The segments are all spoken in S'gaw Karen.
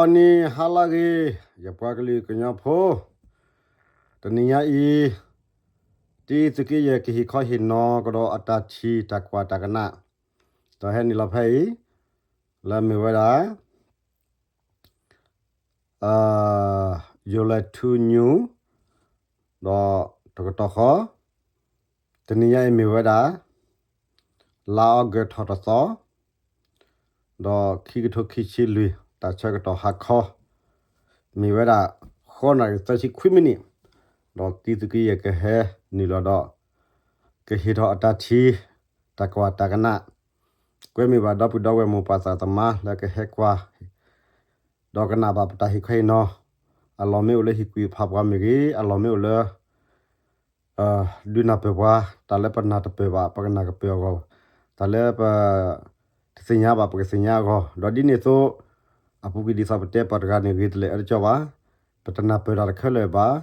အန့ၣ်ဟါလၢအဂ့ၤ, ယပှၤကလုာ်ကညီဖိ, တနံၤညါအံၤ, တံသုးက့ယဲၢ်ကဟ့ၣ်ခီဟ့ၣ်နီၤကဒီးအတၢ်ထံၣ်တၢ်ကွၢ်တၢ်ကနၣ်, ဒီးဟဲနုာ်လီၤဖဲအံၤ, လၢအမ့ၢ်ဝဲဒၣ် ယိၤလဲၤထူညူ, ဒီးတကတီၢ်ဃီ, တနံၤညါအံၤမ့ၢ်ဝဲဒၣ် လါအီကူးထီၣ်တသီ, ဒီးခံကထိခံဆံလွံၢ် တၢ်ဆၢကတီၢ်ဟါခီ, မ့ၢ်ဝဲဒၣ် ဃိးနၣ်ရံၣ်သၢဆံခွံမံးနံး, ဒီးတံသုးက့ယဲၢ်ကဟဲနုာ်လီၤဒီး ကဟ့ၣ်ထီၣ်အတၢ်ထံၣ် တၢ်ကွၢ်တၢ်ကနၣ်, ကွဲမ့ၢ်ဘၣ်ဒီပုၢ်ဒီဝဲၢ်မိၢ်ပၢ်သးသမါလၢကဟဲကွၢ် ဒီးကနၣ်ဘၣ်ပတၢ်ဟ့ၣ်ခီဟ့ၣ်နီၤ, အလီၢ်မ့ၢ်အိၣ်လၢဟံၣ်ကွံာ်ဖးပှၤမ့ၢ်ဂ့ၤ, အလီၢ်မ့ၢ်အိၣ်လၢ ဒုးနၢ်ပၢၢ်ပှၤ, တၢ်လၢပနၢ်တပၢၢ်ဘၣ် ပကနၢ်ကပၢၢ်အဂီၢ်, တၢ်လၢပ တသ့ၣ်ညါဘၣ်ပကသ့ၣ်ညါအဂီၢ်, ဒီးဒ်န့ၣ်အသိး အပူၤကွံာ်ဒ်သိးပတဲပှၤတဂၤန့ၣ်ဂ့ၤတလဲၣ်အၢတကီဘၣ်, ပတနၢ်ပၢၢ်တၢ်တခဲလၢာ်ဘၣ်,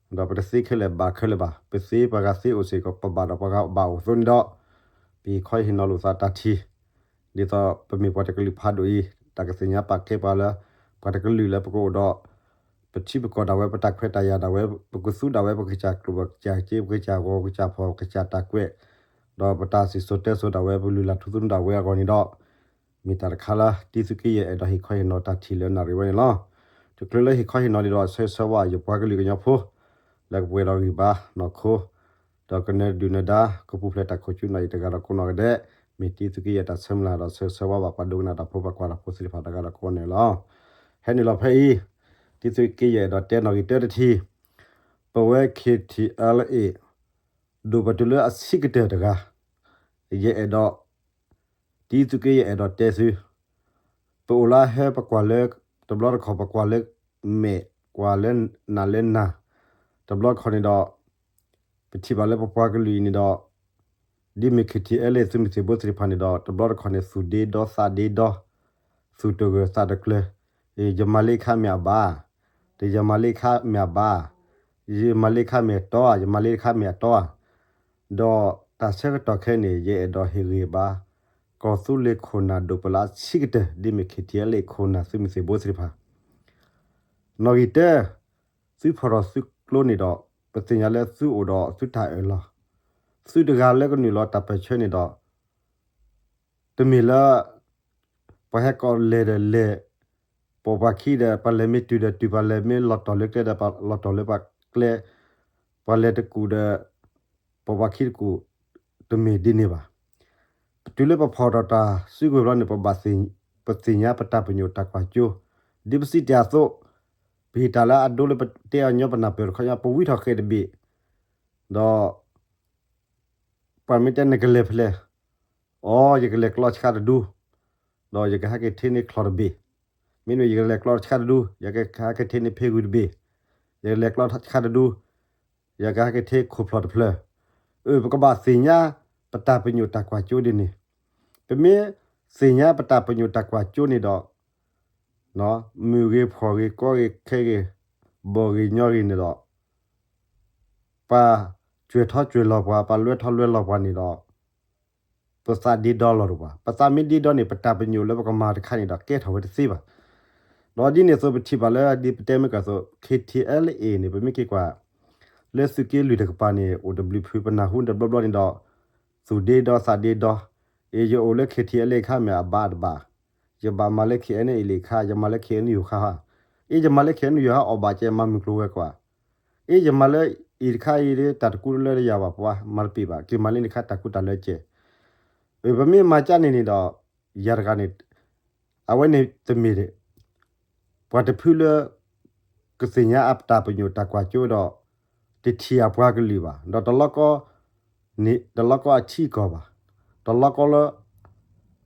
ဒီးပတသ့ခဲလၢာ်ဘၣ်ခဲလၢာ်ဘၣ်, ပသ့ပှၤဂၤသ့အိၣ်စ့ၢ်ကီး ပဘၣ်ဒီးပှၤဂၤဘၣ်အိၣ်အသိးန့ၣ်ဒီး, ပဟ့ၣ်ခီဟ့ၣ်နီၤလိာ်သးတၢ်ထံၣ်, ဒ်သိးပမ့ၢ်ပှၤတကလုာ်ဖးဒိၣ်အံၤ တၢ်ကသ့ၣ်ညါပာ်ကဲပှၤလၢ ပှၤတကလုာ်လၢပကအိၣ်ဒီး ပထံပကီၢ်ဒၣ်ဝဲ ပတၢ်ခွဲးတၢ်ယာ်ဒၣ်ဝဲ ပကသူဒၣ်ဝဲ ပကစၢ်ကျိၣ် ပကစၢ်စ့ ပကစၢ်ဂီၤ ပကစၢ်ဖီၣ် ပကစၢ်တၢ်ကွဲး, ဒီးပတၢ်စံၣ်စိၤတဲစိၤဒၣ်ဝဲ ပလုၢ်လၢ်ထူသနူဒၣ်ဝဲအဂီၢ်န့ၣ်ဒီး, မ့ၢ်တၢ်တခါလၢ တံသုးက့ယဲၢ်အဲၣ်ဒိးဟ့ၣ်ခီဟ့ၣ်နီၤတၢ်ထံၣ်လၢနၣ်ရံၣ်ဝဲန့ၣ်လီၤ. တချုးလၢဟ့ၣ်ခီဟ့ၣ်နီၤန့ၣ်ဒီး ဆၢဂ့ၤဆၢဝါယပှၤကလုာ်ကညီဖိ လၢကပှဲၤဒီးဂံၢ်ဘါနီၢ်ခိ ဒီးကနၢၤဒုၣ်နၢၤဒါ ကပူၤဖျဲးတၢ်ခိၣ်ဆူနၣ်ရံၣ်တဂၤဒီးကိးနီၢ်ဂၤဒဲး, မ့ၢ်တံသုးက့ယဲၢ်တၢ်ဆၢမုၢ်လၢ်ဒီး ဆၢဂ့ၤဆၢဝါဘၣ်ပှၤဒိကနၣ်တၢ်ဖိ ပှၤကွၢ်တၢ်ဖိသ့ၣ်တဖၣ်တဂၤဒီးကိးဂၤန့ၣ်လီၤ. ဟဲနုာ်လီၤဖဲအံၤ, တံသုးက့ယဲၢ်အဲၣ်ဒိးတဲနီၣ်ဂံၢ်တၢတထံၣ်, ပဝဲ ခ့ထံအဲလ်အ့ ဒိၣ်ပတုၤလၢအဆံးကတၢၢ်တဂၤ, ယအဲၣ်ဒိး တံသုးက့ယဲၢ်အဲၣ်ဒိးတဲသု, ပအိၣ်လၢဟဲပကွၢ်လၢ တဘျီတခီၣ် ပကွၢ်လၢမဲာ် ကွၢ်လၢနၢ်လၢနၢ်, တဘျီတခီၣ်န့ၣ်ဒီး ပထံၣ်ဘၣ်လၢပပှၤကလုာ်အံၤန့ၣ်ဒီး ဒ်မ့ၢ် ခ့ထံအဲလ်အ့ သုးမုၢ်သံၣ်ဘိသ့ၣ်တဖၣ်န့ၣ်ဒီး တဘျီတခီၣ်န့ၣ် သူၣ်ဒ့ဒီသးဒ့ဒီ, သူၣ်တဂၢၢ်သးတကျၢၤ, ယမၤလၢခါမ့ၢ်အဘၣ်, ဒီးယမၤလၢခါမ့ၢ်အဘၣ်, ယမၤလၢခါမ့ၢ်အတီဧါ, ယမၤလၢခါမ့ၢ်အတီဧါ, ဒီးတၢ်ဆၢကတီၢ်ခဲအံၤန့ၣ် ယအဲၣ်ဒိးဟ့ၣ်ဂံၢ်ဘါ ကီၢ်သူလ့ၤခိၣ်နၢ်ဒိၣ်ပလၢအဆံးကတၢၢ် ဒ်မ့ၢ် ခ့ထံအဲလ်အ့ ခိၣ်နၢ်သုးမုၢ်သံၣ်ဘိသ့ၣ်တဖၣ် နီၣ်ဂံၢ်တၢ, သုဖီၣ်ထီၣ်သုကျိန့ၣ်ဒီး ပသ့ၣ်ညါလၢသုအိၣ်ဒီးသုတၢ်အၢၣ်လီၤ, သုတဂၤလၢကနုာ်လီၤတၢ်ပၢၢ်ဆၢန့ၣ်ဒီး တမ့ၢ်လၢ ပှၤဟဲကိးလဲၤဒီးလဲၤ, ပိာ်ပှၤခံဒီး ပှၤလဲၤမ့ၢ်တုၤဒီးတုၤ, ပှၤလဲၤမ့ၢ်လီၤတီၢ်လၢကျဲဒီး လီၤတီၢ်လၢပှၤကျဲ, ပှၤလဲၤတကူၣ်ဒီး ပိာ်ပှၤခံတကူၣ်, တမ့ၢ်ဒ်န့ၣ်ဘၣ်. တုၤလၢပဖီၣ်ထီၣ်တၢ်စုကဝဲၤဘျီန့ၣ် ပဘၣ်သ့ၣ်, ပသ့ၣ်ညါပတၢ်ပညိၣ်တၢ်ကွၢ်စိ, ဒ်ပစံးတ့ၢ်အသိး, ပဟ့ၣ်တၢ်လၢအဒိလၢပတဲအီၤညီ ပနၢ်ပၢၢ်တခီညီ ပဝံထီၣ်ဃဲးတဘ့ၣ်, ဒီး ပှၤမ့ၢ်တဲနကလဲၤဖဲလဲၣ်, အိ ယကလဲၤကျီဆှါတဒူ, ဒီးယကဟဲက့ၤထ့န့ၢ်ချီၣ်တဘ့ၣ်, မ့မ့ၢ်ယကလဲၤကျီဆှါတဒူ ယကဟဲက့ၤထ့န့ၢ်ဖ့ဂုၤတဘ့ၣ်, ယကလဲၤကျီဆှါတဒူ ယကဟဲက့ၤထ့ခိၣ်ဖျီၣ်တဖျၢၣ်, အၢ ပကဘၣ်သ့ၣ်ညါပတၢ်ပညိၣ်တၢ်ကွၢ်စိဒ်န့ၣ်, ပမ့ၢ်သ့ၣ်ညါပတၢ်ပညိၣ်တၢ်ကွၢ်စိန့ၣ်ဒီး မုၢ်ဂ့ၤဖှီၣ်ဂ့ၤကီဂ့ၤခဲဂ့ၤ, ဘီၣ်ဂ့ၤညီဂ့ၤန့ၣ်ဒီး, ပှၤကွဲးထီၣ်ကွဲးလီၤပှၤ, ပှၤလွဲထီၣ်လွဲလီၤပှၤန့ၣ်ဒီး, ပသးဒ့ဒီလီၤတပှၤ, ပသးမ့ၢ်ဒ့ဒီန့ၣ် ပတၢ်ပညိၣ်လၢပကမၤတခါန့ၣ်ဒီး ကဲထီၣ်ဝဲတသ့ဘၣ်. ဒီးဒ်န့ၣ်အသိးပထံၣ်ဘၣ်လၢဒ်ပတဲမ့ၢ်ကၢ်အသိး ခ့ထံအဲလ်အ့န့ၣ် ပမ့ၢ်က့ၤကွၢ် လၢသုးက့လွံၢ်တကပၤန့ၣ် အိၣ်တဘျုးဖုး ပနၢ်ဟူတဘျီဘျီန့ၣ်ဒီး, သူၣ်ဒ့ဒီသးဒ့ဒီ, အ့ ယအိၣ်လၢ ခ့ထံအဲလ်အ့ အခါမ့ၢ်အဘၣ်တဘၣ်, ယဘၣ်မၤလၢ ခ့အဲနအ့လ့ၣ် အခါ, ယမၤလၢ ခ့အဲနယူၢ် အခါဧါ, အ့ ယမၤလၢ ခ့အဲနယူၢ် အခါ အီၣ်ဘၣ်ကဲ မၤမုၢ်ကျိၤဝဲၤကွာ်, အ့ ယမၤလၢအံၤတခါအံၤ တၢ်တကူတလၢတယၤဘၣ်ပှၤ မၤတပ့ၤဘၣ်, က့ၤမၤလၢန့ၣ်တခါ တၢ်ကူတၢ်လၢကဲ, အ့ ပမ့ၢ်မၤကၢ်န့ၣ်န့ၣ်ဒီး, ယၤတဂၤန့ၣ် အဝဲန့ၣ်တမ့ၢ် ပှၤတဖုလၢ ကသ့ၣ်ညါအတၢ်ပညိၣ်တၢ်ကွၢ်စိဒီး တထံၣ်အပှၤကလုာ်ဘၣ်, ဒီးတလီကီ တလီကီအထံအကီၢ်ဘၣ်, တလီကီလၢ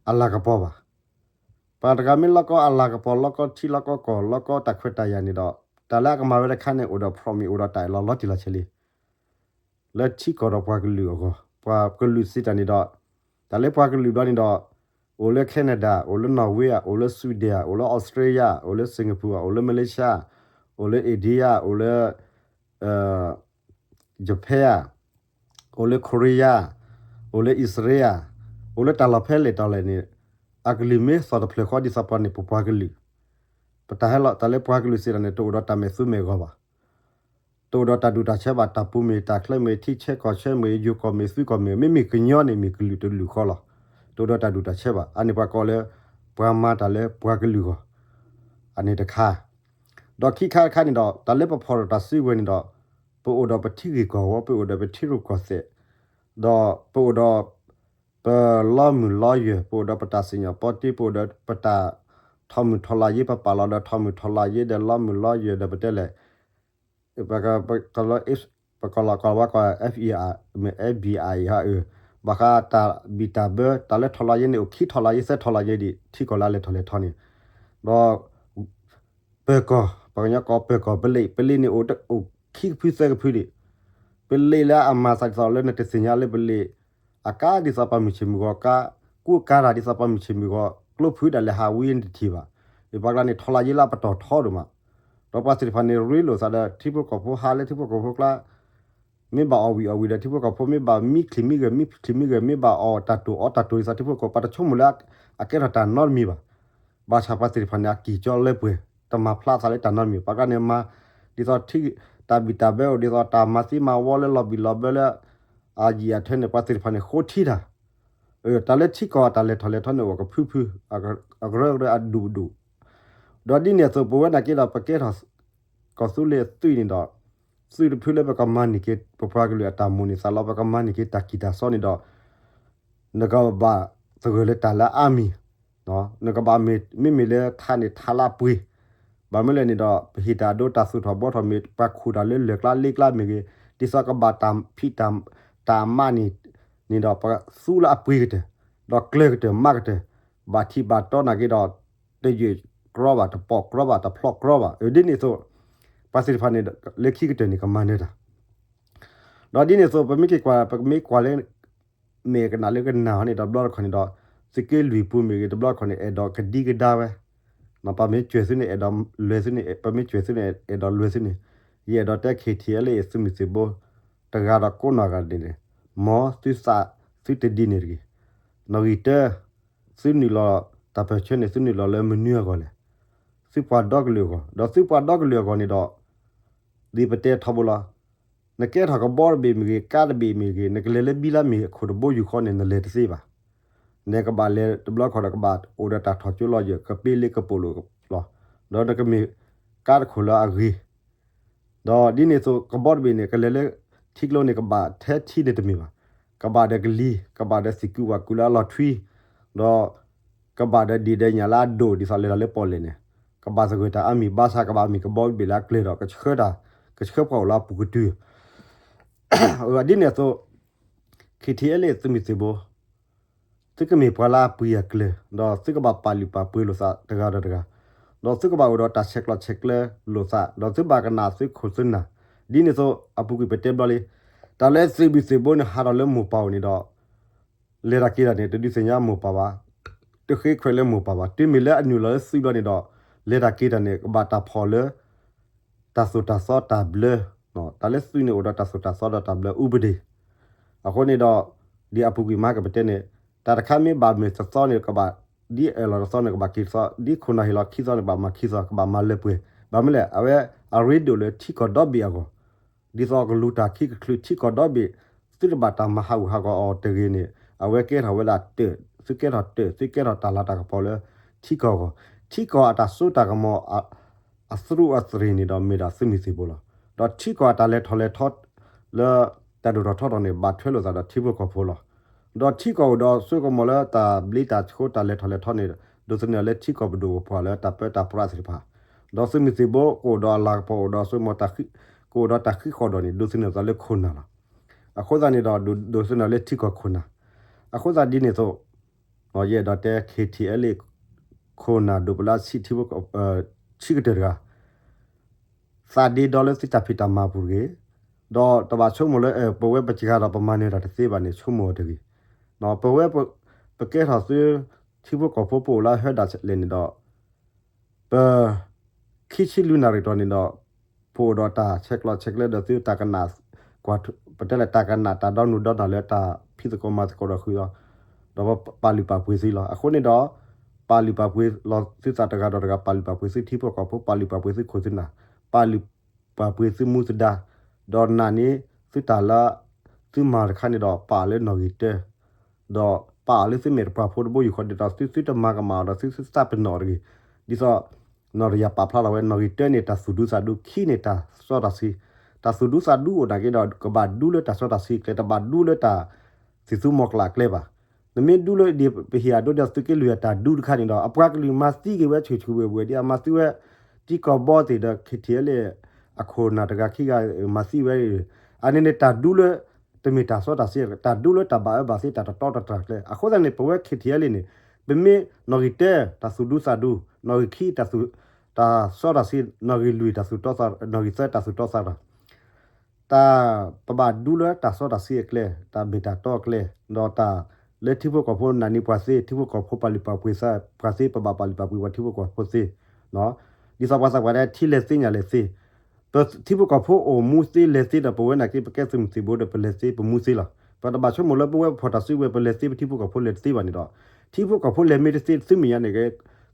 အလၤကပီၤဘၣ်. ပှၤတဂၤမ့ၢ်လီကီအလၤကပီၤ လီကီထံလီကီကီၢ် လီကီတၢ်ခွဲးတၢ်ယာ်န့ၣ်ဒီး တၢ်လၢအကမၤဝဲတခါန့ၣ် အိၣ်ဒီး promise အိၣ်ဒီးတၢ်အၢၣ်လီၤလီၤတံၢ်လီၤဆဲးလံ လၢထံကီၢ်ဒီးပှၤကလုာ်အဂီၢ်, ပှၤကလုာ်စံးတၢ်န့ၣ်ဒီး, တၢ်လၢပှၤကလုာ်ဘျီန့ၣ်ဒီး, အိၣ်လၢ Canada, အိၣ်လၢ Norway ဧါ, အိၣ်လၢ Sweden ဧါ, အိၣ်လၢ Australia ဧါ, အိၣ်လၢ Singapore ဧါ, အိၣ်လၢ Malaysia ဧါ, အိၣ်လၢ India ဧါ, အိၣ်လၢ Japan ဧါ, အိၣ်လၢ Korea, အိၣ်လၢ Israel ဧါ, အိၣ်လၢတၢ်လီၢ်ဖဲလဲၣ်တီၤလဲၣ်န့ၣ်, အကလုၢ်မ့ၢ်သီၣ်တဖျၢၣ်ဃီဒ်သိးပှၤန့ၣ် ပပှၤကလုာ်, ပတၢ်ဟဲလီၤ တၢ်လၢပှၤကလုာ်စ့ၢ်ကီးန့ၣ် တအိၣ်ဒီးတၢ်မဲာ်သူမဲာ်ဂီၤဘၣ်. တအိၣ်ဒီးတၢ်ဒူၣ်တၢ်ဆၢဘၣ်, တၢ်ပူၤမ့ၢ်တၢ်ချၢမ့ၢ် ထံဆၢကီၢ်ဆၢမ့ၢ် ယိၤကီၢ်မ့ၢ် သုးကီၢ်မ့ၢ် မ့မ့ၢ်ကညီန့ၣ် မ့ၢ်ကလုာ်တလုာ်ဃီလီၤ. တအိၣ်ဒီးတၢ်ဒူၣ်တၢ်ဆၢဘၣ်. အန့ၣ်ပှၤကိးလၢ ပှၤမၤတၢ်လၢပှၤကလုာ်ဂီၢ်, အန့ၣ်တခါ. ဒီးခံခါတခါန့ၣ်ဒီး တၢ်လၢပဖီၣ်ထီၣ်တၢ်စုကဝဲၤန့ၣ်ဒီး ပအိၣ်ဒီးပထံဂ့ၢ်ကီၢ်ဝီ, ပအိၣ်ဒီးပထံရူၢ်ကီၢ်သဲး, ဒီးပအိၣ်ဒီး ပလီမုၢ်လီယဲၢ်, ပအိၣ်ဒီးပတၢ်စံၣ်ညီၣ်ပီတ့, ပအိၣ်ဒီးပတၢ်ထီၣ်မုၢ်ထီၣ်လီၤယ့, ပပာ်လီၤဒီးထီၣ်မုၢ်ထီၣ်လီၤယ့ ဒီးလီမုၢ်လီယဲၢ် ဒီးပတဲလဲၣ် ပက ပကလီၤကီၢ်ဝါကီၢ် F E R မ့ၢ် F B I ဟီ ဘၣ်ဃး တၢ်ဘံၣ်တၢ်ဘၢ တၢ်လၢထီၣ်လီၤယ့န့ၣ် အိၣ်ခံထီၣ်လီၤယ့ သၢထီၣ်လီၤယ့ဒံး ထံကီၢ်လၢအလဲၤထီၣ်လဲၤထီန့ၣ်, ဒီး ပၢၤကီၢ်, ပှၤကညီကိးပၢၤကီၢ် ပလ့း, ပလ့းန့ၣ် အိၣ်ခံကဖုသၢကဖုဒံး, ပလ့းလၢအမၤသးဒ်သိးလၢနတသ့ၣ်ညါလၢပလ့း အကါဒ်သိးပှၤမုၢ်ဆ့ၣ်မုၢ်ဂီၤကါ, ကူကါတၢ်ဒ်သိးပှၤမုၢ်ဆ့ၣ်မုၢ်ဂီၤ, ကျိဖုးဒၣ်လဲာ်ဟးဝံနတထံၣ်ဘၣ်. ပှၤကျါန့ၣ် ထီၣ်လီၤယ့လၢအပတီၢ်ထီဒိၣ်မး, ဒီးပှၤသ့ၣ်တဖၣ်န့ၣ် ရ့လိာ်သးဒီးထံဖိကီၢ်ဖိ ဟးလၢထံဖိကီၢ်ဖိကျါ မ့ၢ်ဘၣ်အီၣ်ဝံၣ်အီၣ်ဝံၣ်ဒီး ထံဖိကီၢ်ဖိမ့ၢ်ဘၣ်မံချံၣ်မံဂဲၤ မံချံၣ်မံဂဲၤ မ့ၢ်ဘၣ်အီၣ်တၢ်တိၢ်အီတၢ်တိၢ်ဒ်သိးထံဖိကီၢ်ဖိ ပှၤတဆိကမိၣ်လၢအကဲထီၣ်တၢ်နီတမံၤဘၣ်. ဘၣ်ဆၣ်ပှၤသ့ၣ်တဖၣ်န့ၣ် အကံၢ်ကၠီလၢပှဲၤ တမၤဖျါသးလၢတၢ်နီတမံၤ, ပှၤကျါန့ၣ်မၤ ဒ်သိးထံ တၢ်ဘံၣ်တၢ်ဘၢအိၣ်ဒ်သိးတၢ်မၤသံမၤဝီလၢလီၤဘံၣ်လီၤဘၢလၢ အယံာ်အထၢန့ၣ် ပှၤသ့ၣ်တဖၣ်န့ၣ် ဃိထံတၢ် တၢ်လၢထံကီၢ်အတၢ်လဲၤထီၣ်လဲၤထီန့ၣ် အိၣ်ကဖုဖု အကရၢကရိအဒူၣ်ဒူၣ်, ဒီးဒ်န့ၣ်အသိး ပဝဲနာ်က့ဒီး ပကဲထီၣ် ကီၢ်သူလ့ၤအသွံၣ်န့ၣ်ဒီး သွံၣ်တဖုလၢပကမၤန့ၢ်က့ၤ ပပှၤကလုာ်အတၢ်မိၣ်န့ၢ်သးလီ ပကမၤန့ၢ်က့ၤတၢ်ကံၢ်တၢ်စီန့ၣ်ဒီး နကဘၣ်သဂၢၢ်လၢတၢ်လၢအါမံၤ, နကဘၣ်မ့ၢ် မ့မ့ၢ်လၢထးန့ၣ်ထးလၢအပှ့ၤ, ဘၣ်မနုၤလဲၣ်န့ၣ်ဒီး ပဟ့ၣ်တၢ်အဒိ တၢ်သူၣ်ထီၣ်ဘှီထီၣ်မ့ၢ် ပှၤခိၣ်တၢ်လၢလၢၢ်ကျါလ့ကျါမ့ၢ်ဂ့ၤ ဒ်သိးကဘၣ်တၢ်ဖံးတၢ် တၢ်အမးန့ၣ် န့ၣ်ဒီး ပသူလၢအပှ့ၤကတၢၢ်, ဒီးကျၢၤကတၢၢ်မးကတၢၢ်, ဘၣ်ထံၣ်ဘၣ်တီနာ်က့ဒီး တယုၢ်ကြီဘၣ် တပိာ်ကြီဘၣ် တဖျိးကြီဘၣ်. ဒ်န့ၣ်အသိး ပှၤသ့ၣ်တဖၣ်န့ၣ် လၢခံကတၢၢ်န့ၣ် ကမၤနၢၤတၢ် ဒီးဒ်န့ၣ်အသိး ပမ့ၢ်က့ၤကွၢ် ပမ့ၢ်ကွၢ်လၢ မဲာ်ကနၣ်လၢကနၣ်ဟီန့ၣ် တဘျီတခီၣ်န့ၣ်ဒီး သုးက့လွံၢ်ပူၤမ့ၢ်ဂ့ၤ တဘျီတခီၣ်န့ၣ် အဲၣ်ဒိးကဒံကဒါဝဲ, ပမ့ၢ်ကွဲးသုန့ၣ် အဲၣ်ဒိးလွဲသုန့ၣ် ပမ့ၢ်ကွဲးသုန့ၣ် အဲၣ်ဒိးလွဲသုန့ၣ်, ယအဲၣ်ဒိးတဲ ခ့ထံအဲလ့ သုးမုၢ်သံၣ်ဘိ တဂၤဒီးကိးနီၢ်ဂၤဒဲးန့ၣ်, မ်သုသးသုတဒ်န့ၣ်တဂ့ၤ. နီၣ်ဂံၢ်တၢ သုနုာ်လီၤတၢ်ပၢၢ်ဆၢန့ၣ် သုနုာ်လီၤလၢမနုၤအဂီၢ်လဲၣ်. သုပှၤဒီကလုာ်အဂီၢ်, ဒီးသုပှၤဒီကလုာ်အဂီၢ်န့ၣ်ဒီး ဒ်ပတဲထီဘိလီၤ. နကဲထီၣ်ကဘီတဘ့ၣ်မ့ၢ်ဂ့ၤ, ကါတဘ့ၣ်မ့ၢ်ဂ့ၤ, နကလဲၤလၢဘံလါမ့ၢ်ဂ့ၤ အခိၣ်တဘိယူၢ်ဃီန့ၣ် နလဲၤတသ့ဘၣ်. နကဘၣ်လဲၤတဘျီခီၣ်ဒီး ကဘၣ်အိၣ်ဒီးတၢ်ထီၣ်ကၠိလီၤယၢၢ် ကပ့လ့ကပိာ်လိာ်လီၤ. ဒီးနကမ့ၢ်ကါတခိၣ်လၢအဂ့ၤ ဒီးဒ်န့ၣ်အသိး ကဘီတဘ့ၣ်န့ၣ် ကလဲၤလၢထံကျိန့ၣ် ကဘၣ်ထဲထံန့ၣ်တမ့ၢ်ဘၣ်. ကဘၣ်ဒီးကလံၤ, ကဘၣ်ဒီးသံၣ်ကုဝၣ်ကုလၢအလီၤထွံ, ဒီး ကဘၣ်ဒီးဒံၣ်ဒီးညၣ်လၢအဒိၣ် ဒ်သိးလဲၤတၢ်လၢပီၣ်လဲၣ်န့ၣ်, ကဘၣ်သဂၢၢ်တၢ်အါမံၤ, ဘၣ်ဆၣ်ကဘၣ်မ့ၢ်ကဘီတဘ့ၣ်လၢအကျၢၤဒီး ကဆှၢတၢ်, ကဆှၢပှၤအိၣ်လၢအပူၤကတုၤ ဒ်န့ၣ်အသိး ခ့ထံအဲလ့ သုးမုၢ်သံၣ်ဘိ သုကမ့ၢ်ပှၤလၢအပှ့ၤအကျၢၤ, ဒီးသုကဘၣ်ပာ်လုၢ်ပာ်ပှ့ၤလိာ်သးတဂၤဒီးတဂၤ, ဒီးသုကဘၣ်အိၣ်ဒီးတၢ်ဆဲးကျိးဆဲးကျၢလိာ်သး, ဒီးသုဘၣ်ကနၣ်သုခိၣ်သုနၢ်, ဒ်န့ၣ်အသိး အပူၤကွံာ်ပတဲဘျီလံ, တၢ်လၢသုးမုၢ်သံၣ်ဘိန့ၣ် ဟးထီၣ်လၢမိၢ်ပၢ်အိၣ်န့ၣ်ဒီး လဲၤတၢ်က့ၤတၢ်န့ၣ် တဒုးသ့ၣ်ညါမိၢ်ပၢ်ဘၣ်, တဃ့ခွဲးလၢမိၢ်ပၢ်ဘၣ်. တုၤမ့ၢ်လၢအနုာ်လီၤလၢသုးဘျီန့ၣ်ဒီး လဲၤတၢ်က့ၤတၢ်န့ၣ် ကဘၣ်တၢ်ဖီၣ်လၢ တၢ်သိၣ်တၢ်သီတၢ်ဘျၢ, တၢ်လၢသုးန့ၣ်အိၣ်ဒီးတၢ်သိၣ်တၢ်သီဒီးတၢ်ဘျၢ ဥပဒေ. အဃိန့ၣ်ဒီး ဒ်အပူၤကွံာ်မဟါကပတဲန့ၣ် တၢ်တခါမ့ၢ်ဘၣ်မ့ၢ်တသီန့ၣ် ကဘၣ် ဒ်အၢၣ်လီၤတသီန့ၣ် ကဘၣ်က့ၤတသီ, ဒ်ခိၣ်နၢ်ဟ့ၣ်လီၤခံသီန့ၣ် ကဘၣ်မၤခံသီ, ကဘၣ်မၤလၢပှဲၤ. ဘၣ်မနုၤလဲၣ် အဝဲအရ့ဒိၣ်လၢထံကီၢ်ဒီဘ့ၣ်အဂီၢ်, ဒ်သိးကလူၤတၢ်ခံကချုးထံကီၢ်ဒီဘ့ၣ်, သုတဘၣ်တၢ်မၤဟးဂူာ်ဟးဂီၤအီၤတဂ့ၤန့ၣ် အဝဲကဲထီၣ်ဝဲဒၣ်တၢၢ်, သုကဲထီၣ်တၢၢ်, သုကဲထီၣ်တၢ်လၤတၢ်ကပီၤလၢထံကီၢ်အဂီၢ်, ထံကီၢ်အတၢ်စိတၢ်ကမီၤ အသရူးအသရ့ၤန့ၣ်ဒီးမ့ၢ်ဒၣ်သုးမုၢ်သံၣ်ဘိလီၤ. ဒီးထံကီၢ်အတၢ်လဲၤထီၣ်လဲၤထီ လၢတၢ်ဒိၣ်ထီၣ်ထီထီၣ်န့ၣ် ဘၣ်ထွဲလိာ်သးဒီးထံဖိကီၢ်ဖိလီၤ. ဒီးထံကီၢ်အိၣ်ဒီးစိကမီၤလၢတၢ်ဘျ့တၢ်ဆှိးတၢ်လဲၤထီၣ်လဲၤထီန့ၣ် ဒိးသန့ၤလၢထံကီၢ်ပဒိၣ်ပပှၢ်လၢတၢ်ပၢတၢ်ပြးသ့ၣ်တဖၣ်, ဒီးသုးမုၢ်သံၣ်ဘိကအိၣ်ဒီးအလၤကပီၤအိၣ်ဒီးစိကမီၤ ကအိၣ်ဒီးတၢ်ဃံဃီၣ်ဒီးန့ၣ် ဒိးသန့ၤသးလၢခိၣ်နၢ်လီၤ. အဃိသတးန့ၣ်ဒီး ဒိးသန့ၤလၢထံကီၢ်ခိၣ်နၢ်, အဃိသတးဒ်န့ၣ်အသိး ယအဲၣ်ဒိးတဲ ခ့ထံအဲလ့ ခိၣ်နၢ်ဒိၣ်ပလၢဆံးထံဖိ ဆံးကတၢၢ်တဂၤ, သးဒ့ဒီလၢသုတၢ်ဖံးတၢ်မၤပူၤတဂ့ၤ, ဒီးတဘၣ်ဆိကမိၣ်လၢ ပဝဲပစှၤဒီးပမၤနၢၤတၢ်တသ့ဘၣ်န့ၣ် ဆိကမိၣ်အီၤတဂ့ၤ. ပဝဲ ပကဲထီၣ်သု ထံဖိကီၢ်ဖိပအိၣ်လၢဟၢဒၣ်လဲာ်န့ၣ်ဒီး ပ ခံဆံလွံၢ်နၣ်ရံၣ်တီၢ်န့ၣ်ဒီး ပအိၣ်ဒီးတၢ်ဆဲးကျိးဆဲးကျၢဒီးသုတၢ်ကနၣ် ကွၢ် ပတဲလၢတၢ်ကနၣ်တၢ်ဒီနုာ်ဒီနၢ်လၢတၢ်ဖံးသကိးမၤသကိးဒီးဃုာ်ဒီး ဒီးပပာ်လုၢ်ပာ်ပှ့ၤသုလီၤ. အဃိန့ၣ်ဒီး ပ ပာ်လုၢ်ပာ်ပှ့ၤလီၤသုသးတဂၤဒီးတဂၤ, ပာ်လုၢ်ပာ်ပှ့ၤသုထံဖိကီၢ်ဖိ, ပာ်လုၢ်ပာ်ပှ့ၤသုခိၣ်သုနၢ်, ပာ်လုၢ်ပာ်ပှ့ၤသုမူသဒါ, ဒီးနာ်န့ၢ်သုတၢ်လၢ သုမၤတခါန့ၣ်ဒီး ပာ်လၢနီၣ်ဂံၢ်တၢ ဒီးပာ်အီၤလၢသုမဲာ်တပှၢ်ဖိတဘိယူၢ်ဃီ ဒ်သိးသုသုတမၤကမၣ်အီၤဒီးသုသုသးပ့ၤနီၣ်တဂ့ၤ, ဒ်သိး နီၣ်တယၢ်ပာ်ဖျါထီၣ်ဝဲ နီၣ်ဂံၢ်တၢန့ၣ် တၢ်သူၣ်ဒူသးဒူ, ခံန့ၣ် တၢ်စီတၢ်ဆှံ, တၢ်သူၣ်ဒူသးဒူအိၣ်နာ်က့ဒီး ကဘၣ်ဒူလၢတၢ်စီတၢ်ဆှံအကျဲ, တဘၣ်ဒူလၢတၢ် သံၣ်သူမီၤကျၢ်အကျဲဘၣ်. နမ့ၢ်ဒူလၢဒ်ပဟ့ၣ်အဒိဒ်သိး သုးက့လွံၢ်အတၢ်ဒူတခါန့ၣ်ဒီး အပှၤကလုာ်မၤသံက့ၤဝဲဆူၣ်ဆူၣ်ဝဲဝဲဒ်အမၤသံဝဲ တံကီၢ်ဘီသ့ၣ်ဒီး ခ့ထံၣ်အဲလ့ၣ် အခိၣ်နၢ်တဂၤခံဂၤမၤသံဝဲ, အန့ၣ်န့ၣ်တၢ်ဒူလၢ တမ့ၢ်တၢ်စီတၢ်ဆှံ, တၢ်ဒူလၢတၢ်ဘၣ်အၢဘၣ်သီတၢ်တတီတတြၢ်ကျဲ. အဃိသတးန့ၣ် ပဝဲခ့ထံၣ်အဲလ့ၣ်န့ၣ် ပမ့ၢ်နီၣ်ဂံၢ်တၢ တၢ်သူၣ်ဒူသးဒူ, နီၣ်ဂံၢ်ခံ တၢ်သူၣ် တၢ်စီတၢ်ဆှံ, နီၣ်ဂံၢ်လွံၢ် တၢ်သူၣ်တီသး, နီၣ်ဂံၢ်သၢ တၢ်သူၣ်တီသးရၢ် တၢ်ပဘၣ်ဒူလၢတၢ်စီတၢ်ဆှံအကျဲ, တၢ်မ့ၢ်တၢ်တီအကျဲ, ဒီးတၢ်လၢထံဖိကီၢ်ဖိနာ်န့ၢ်ပှၤသ့, ထံဖိကီၢ်ဖိပာ်လုၢ်ပာ်ပှ့ၤပှၤသ့, ပဘၣ်ပာ်လုၢ်ပာ်ပှ့ၤပှၤထံဖိကီၢ်ဖိသ့, ဒ်သိးပှၤသးပှၢ်တဲ ထံလဲၤသ့ညၣ်လဲၤသ့, ပထံဖိကီၢ်ဖိအိၣ်မူသ့လဲၤသ့ဒီး ပဝဲနာ်က့ ပကဲသုးမုၢ်သံၣ်ဘိဒီး ပလဲၤသ့ပမူသ့လီၤ. ပတဘၣ်ဆိကမိၣ်လၢပဝဲပဖီၣ်တၢ်စုကဝဲၤ ပလဲၤသ့ပထံဖိကီၢ်ဖိလဲၤတသ့ဘၣ်န့ၣ်ဒီး ထံဖိကီၢ်ဖိလဲၤမ့ၢ်တသ့ သုမဲာ်ညါန့ၣ်က့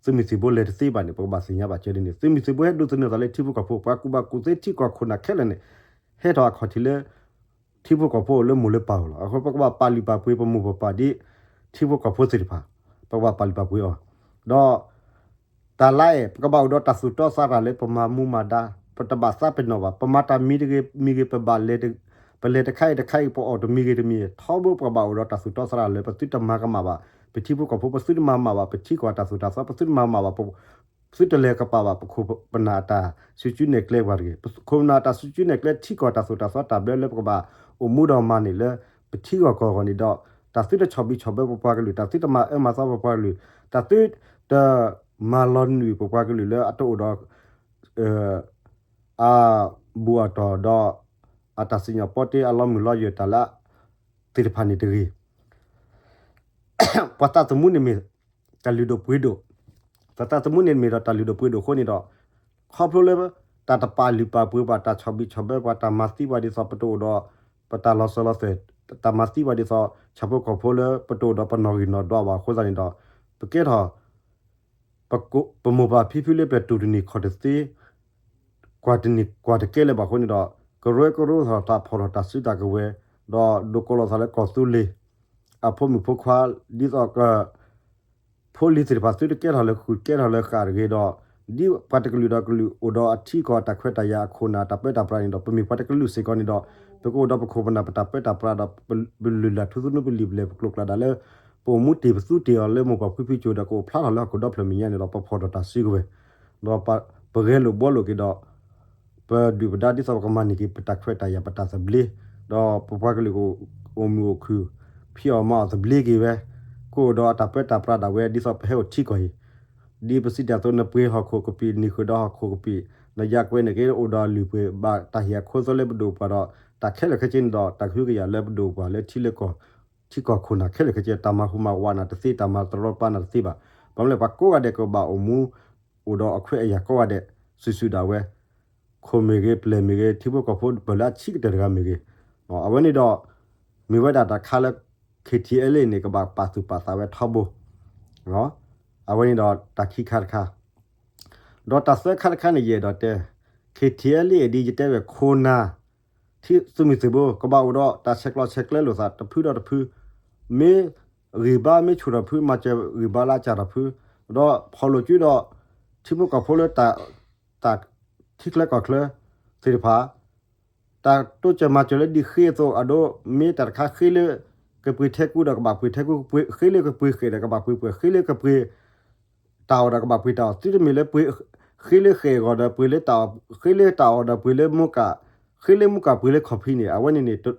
သုးမုၢ်သံၣ်ဘိလဲၤတသ့ဘၣ်န့ၣ် ပကဘၣ်သ့ၣ်ညါဘၣ်ကဲဒ်န့ၣ် သုးမုၢ်သံၣ်ဘိဟဲဒိးသန့ၤသးလၢထံဖိကီၢ်ဖိ, ပှၤကူၣ်ဘၣ်ကူၣ်သ့ထံကီၢ်ခိၣ်နၢ်ခဲလၢာ်န့ၣ် ဟဲထီၣ်အခီၣ်ထံးလၢ ထံဖိကီၢ်ဖိလၢမိၢ်လၢပၢ်အအိၣ်လီၤ. အဃိပကဘၣ်ပာ်လုၢ်ပာ်ပှ့ၤပမိၢ်ပပၢ်ဒ် ထံဖိကီၢ်ဖိသ့ၣ်တဖၣ်, ပကဘၣ်ပာ်လုၢ်ပာ်ပှ့ၤအီၤ, ဒီး တၢ်လါအဲၣ် ပကဘၣ်အိၣ်ဒီးတၢ်သူၣ်တီသးရၢ်လၢပမၤမူမၤဒါ, ပတဘၣ်သးပ့ၤနီၣ်ဘၣ်, ပမၤတၢ်မံၤတဂ့ၤမံၤဂ့ၤ ပဘၣ်လဲၤ ပလဲၤတခါအံၤတခါအံၤ ပအီၣ်တမံၤဂ့ၤတမံၤ, ထီဘိပကဘၣ်အိၣ်ဒီးတၢ်သူၣ်တီသးရၢ်လၢ ပသုတမၤကမၣ်ဘၣ် ပထံဖိကီၢ်ဖိ, ပသုတမၤကမၣ်ဘၣ် ပထံကီၢ်တၢ်သိၣ်တၢ်သီ, ပသုတမၤကမၣ်ဘၣ် ပသုတလဲၤကပာ်ဘၣ်ပခိၣ်ပနၢ်အတၢ်စုကၠူနဲၣ်ကျဲ, ပခိၣ်ပနၢ်အတၢ်စုကၠူနဲၣ်ကျဲ ထံကီၢ်တၢ်သိၣ်တၢ်သီတၢ်ဘျၢလၢပကဘၣ်အိၣ်မူဒီးမၤန့ၣ်လၢ ပထံဂီၢ်ကီၢ်ဂီၢ်န့ၣ်ဒီး တၢ်သုတဆီၣ်ဘံၣ်ဆီၣ်ဘၢပပှၤကလုာ်, တၢ်သုတမၤအၢမၤသီပပှၤကလုာ်, တၢ်သုတမၤလီၤနုာ်ပပှၤကလုာ်လၢအတအိၣ်ဒီး အဘူးအတီၢ်ဒီး အတၢ်စံၣ်ညီၣ်ပီတ့အလီၤမုၢ်လီၤယၢၢ်တၢ်လၢ သ့ၣ်တဖၣ်န့ၣ်တဂ့ၤ. ပှၤသးသမူန့ၣ်မ့ၢ်တၢ်လုၢ်ဒိၣ်ပှ့ၤဒိၣ်, ပှၤသးသမူန့ၣ်မ့ၢ်ဒီးတၢ်လုၢ်ဒိၣ်ပှ့ၤဒိၣ်အဃိန့ၣ်ဒီး ခီဖျိလၢ တၢ်တပာ်လုၢ်ပာ်ပှ့ၤပှၤ, တၢ်ဆီၣ်ဘံၣ်ဆီၣ်ဘၢပှၤ, တၢ်မၤသံပှၤဒ်သိးပတအိၣ်ဒီး ပတၢ်လီၤစၢၤလီၤသွဲၣ်, တၢ်မၤသံပှၤဒ်သိး ဆၣ်ဖိကီၢ်ဖိလၢပတအိၣ်ဒီးပနီၣ်ဂံၢ်နီၣ်ဒွးဘၣ်အဃိသတးန့ၣ်ဒီး ပကဲထီၣ် ပမိၢ်ပၢ်ဖံဖုလၢပတူၢ်တန့ၢ်ခီၣ်တသ့, ကွၢ်တန့ၢ်ကွၢ်တကဲလၢၤဘၣ်အဃိန့ၣ်ဒီး ကရၢကရိထီၣ်တၢ်ဖီၣ်ထီၣ်တၢ်စုတၢ်ကဝဲၤ, ဒီးဒိးကိးလီၤသးလၢကီၢ်သူလ့ၤ အဖိမုၣ်ဖိခွါ ဒ်သိးက ဖိလံၤသ့ၣ်တဖၣ်သုတကဲထီၣ်လၢဃုာ်ကဲထီၣ်လၢဃာ်တဂ့ၤဒီး ဒ်ပှၤတကလုာ်ဒီးကလုာ်အိၣ်ဒီးအထံကီၢ်တၢ်ခွဲးတၢ်ယာ်အခိၣ်နၢ်တၢ်ပၢတၢ်ပြးန့ၣ်ဒီး ပမ့ၢ်ပှၤတကလုာ်စ့ၢ်ကီးန့ၣ်ဒီး ပကအိၣ်ဒီးပခိၣ်ပနၢ်ပတၢ်ပၢတၢ်ပြးဒီး ပလုၢ်လၢ်ထူသနူပလံာ်ပလဲၢ်ပကျိၤကျဲဒၣ်လၢ ပအိၣ်မူတ့ၢ်ပသူတ့ၢ်အီၤလၢမိၢ်ပၢ်ဖံဖုကၠိဒီး ကအိၣ်ဖျါထီၣ်လၢဟီၣ်ခိၣ်ဒီဖျၢၣ်မဲာ်ညါန့ၣ်ဒီး ပဖီၣ်ထီၣ်တၢ်စုကဝဲၤ ဒီးပဂဲၤလိာ်ဘှီလိာ်က့ၤဒီး ပဒုၣ်ပဒါဒ်သိးပကမၤန့ၢ်က့ၤပတၢ်ခွဲးတၢ်ယာ်ပတၢ်သဘျ့, ဒီးပပှၤကလုာ်ကအိၣ်မုာ်အိၣ်ခုၣ် ဖံးအီၣ်မၤအီၣ်သဘျ့က့ၤဝဲ, ကအိၣ်ဒီးအတၢ်ပၢတၢ်ပြးဒၣ်ဝဲဒ်သိးပဟဲအိၣ်ထံကီၢ်အံၤ, ဒ်ပစံးတၢ်အသိး နပှ့ၤဟီၣ်ခိၣ်ကပံာ် နံၤဃုာ်ဒီးဟီၣ်ခိၣ်ကပံာ်, နယါကွဲန့ၣ်က့ၤအိၣ်ဒီးအလုၢ်အပှ့ၤ ဘၣ်တၢ်ဟ့ၣ်အခိအသွဲလၢပဒိၣ်ပှၤဒီး တၢ်ခဲလၢာ်ခဲဆ့န့ၣ်ဒီး တၢ်ကဟုကယာ်လၢပဒိၣ်ပှၤလၢထံလၢကီၢ် ထံကီၢ်ခိၣ်နၢ်ခဲလၢာ်ခဲဆ့ တၢ်မၤဟူးမၤဝးနၤတသ့ တၢ်မၤတရီတပါနၤတသ့ဘၣ်. ဘၣ်မနုၤလဲၣ် ပှၤကိးဂၤဒဲးကဘၣ်အိၣ်မူ အိၣ်ဒီးအခွဲးအယာ်ကိးဂၤဒဲး စုာ်စုာ်ဒၣ်ဝဲ ခိၣ်မ့ၢ်ဂ့ၤ ပျဲၢ်မ့ၢ်ဂ့ၤ ထံဖိကီၢ်ဖိပၢၢ်လၢအဆံးကတၢၢ်တဂၤမ့ၢ်ဂ့ၤ, အဝဲန့ၣ်ဒီး မ့ၢ်ဝဲဒၣ်တၢ်တခါလၢ ခ့ထံအဲလ့ၣ်န့ၣ် ကဘၣ်ပာ်သူၣ်ပာ်သးဝဲထီဘိ, အဝဲန့ၣ်ဒီးတၢ်ခံခါတခါ ဒီးတၢ်သၢခါတခါန့ၣ် ယအဲၣ်ဒိးတဲ ခ့ထံအဲလ့ၣ်ဒ်ယတဲဝဲခိၣ်နၢ် သုးမုၢ်သံၣ်ဘိ ကဘၣ်အိၣ်ဒီးတၢ်ဆဲးကျိးဆဲးကျၢလိာ်သးတဖုဒီးတဖု, မ့ၢ်ဂံၢ်ဘါမ့ၢ်ဆူၣ်ထီၣ်တဖု မၤစၢၤဂံၢ်ဘါလၢအစၢ်ထီၣ်တဖု, ဒီးဖီၣ်လိာ်စုဒီး ထံဖိကီၢ်ဖိလၢ တၢ်ထံချၢကီၢ်ချၢသ့ၣ်တဖၣ် တၢ်တိစၢၤမၤစၢၤလၢဒ်ဃ့အသိး အဒိ မ့ၢ်တၢ်တခါဃ့လၢ ကပှ့ၤထဲကူဒီးကဘၣ်ပှ့ၤထဲကူ, ဃ့လၢကပှ့ၤဃဲးဒီးကဘၣ်ပှ့ၤဃဲး, ဃ့လၢကပှ့ၤ တၢ်အီၣ်ဒီးကဘၣ်ပှ့ၤတၢ်အီၣ်, သုတမ့ၢ်လၢပှ့ၤ ဃ့လၢဃဲးအဂီၢ်ဒီးပှ့ၤလၢတၢ်အီၣ်, ဃ့လၢတၢ်အီၣ်ဒီးပှ့ၤလၢမူကၣ်, ဃ့လၢမူကၣ်ပှ့ၤလၢခီၣ်ဖံးန့ၣ် အဝဲန့ၣ်န့ၣ်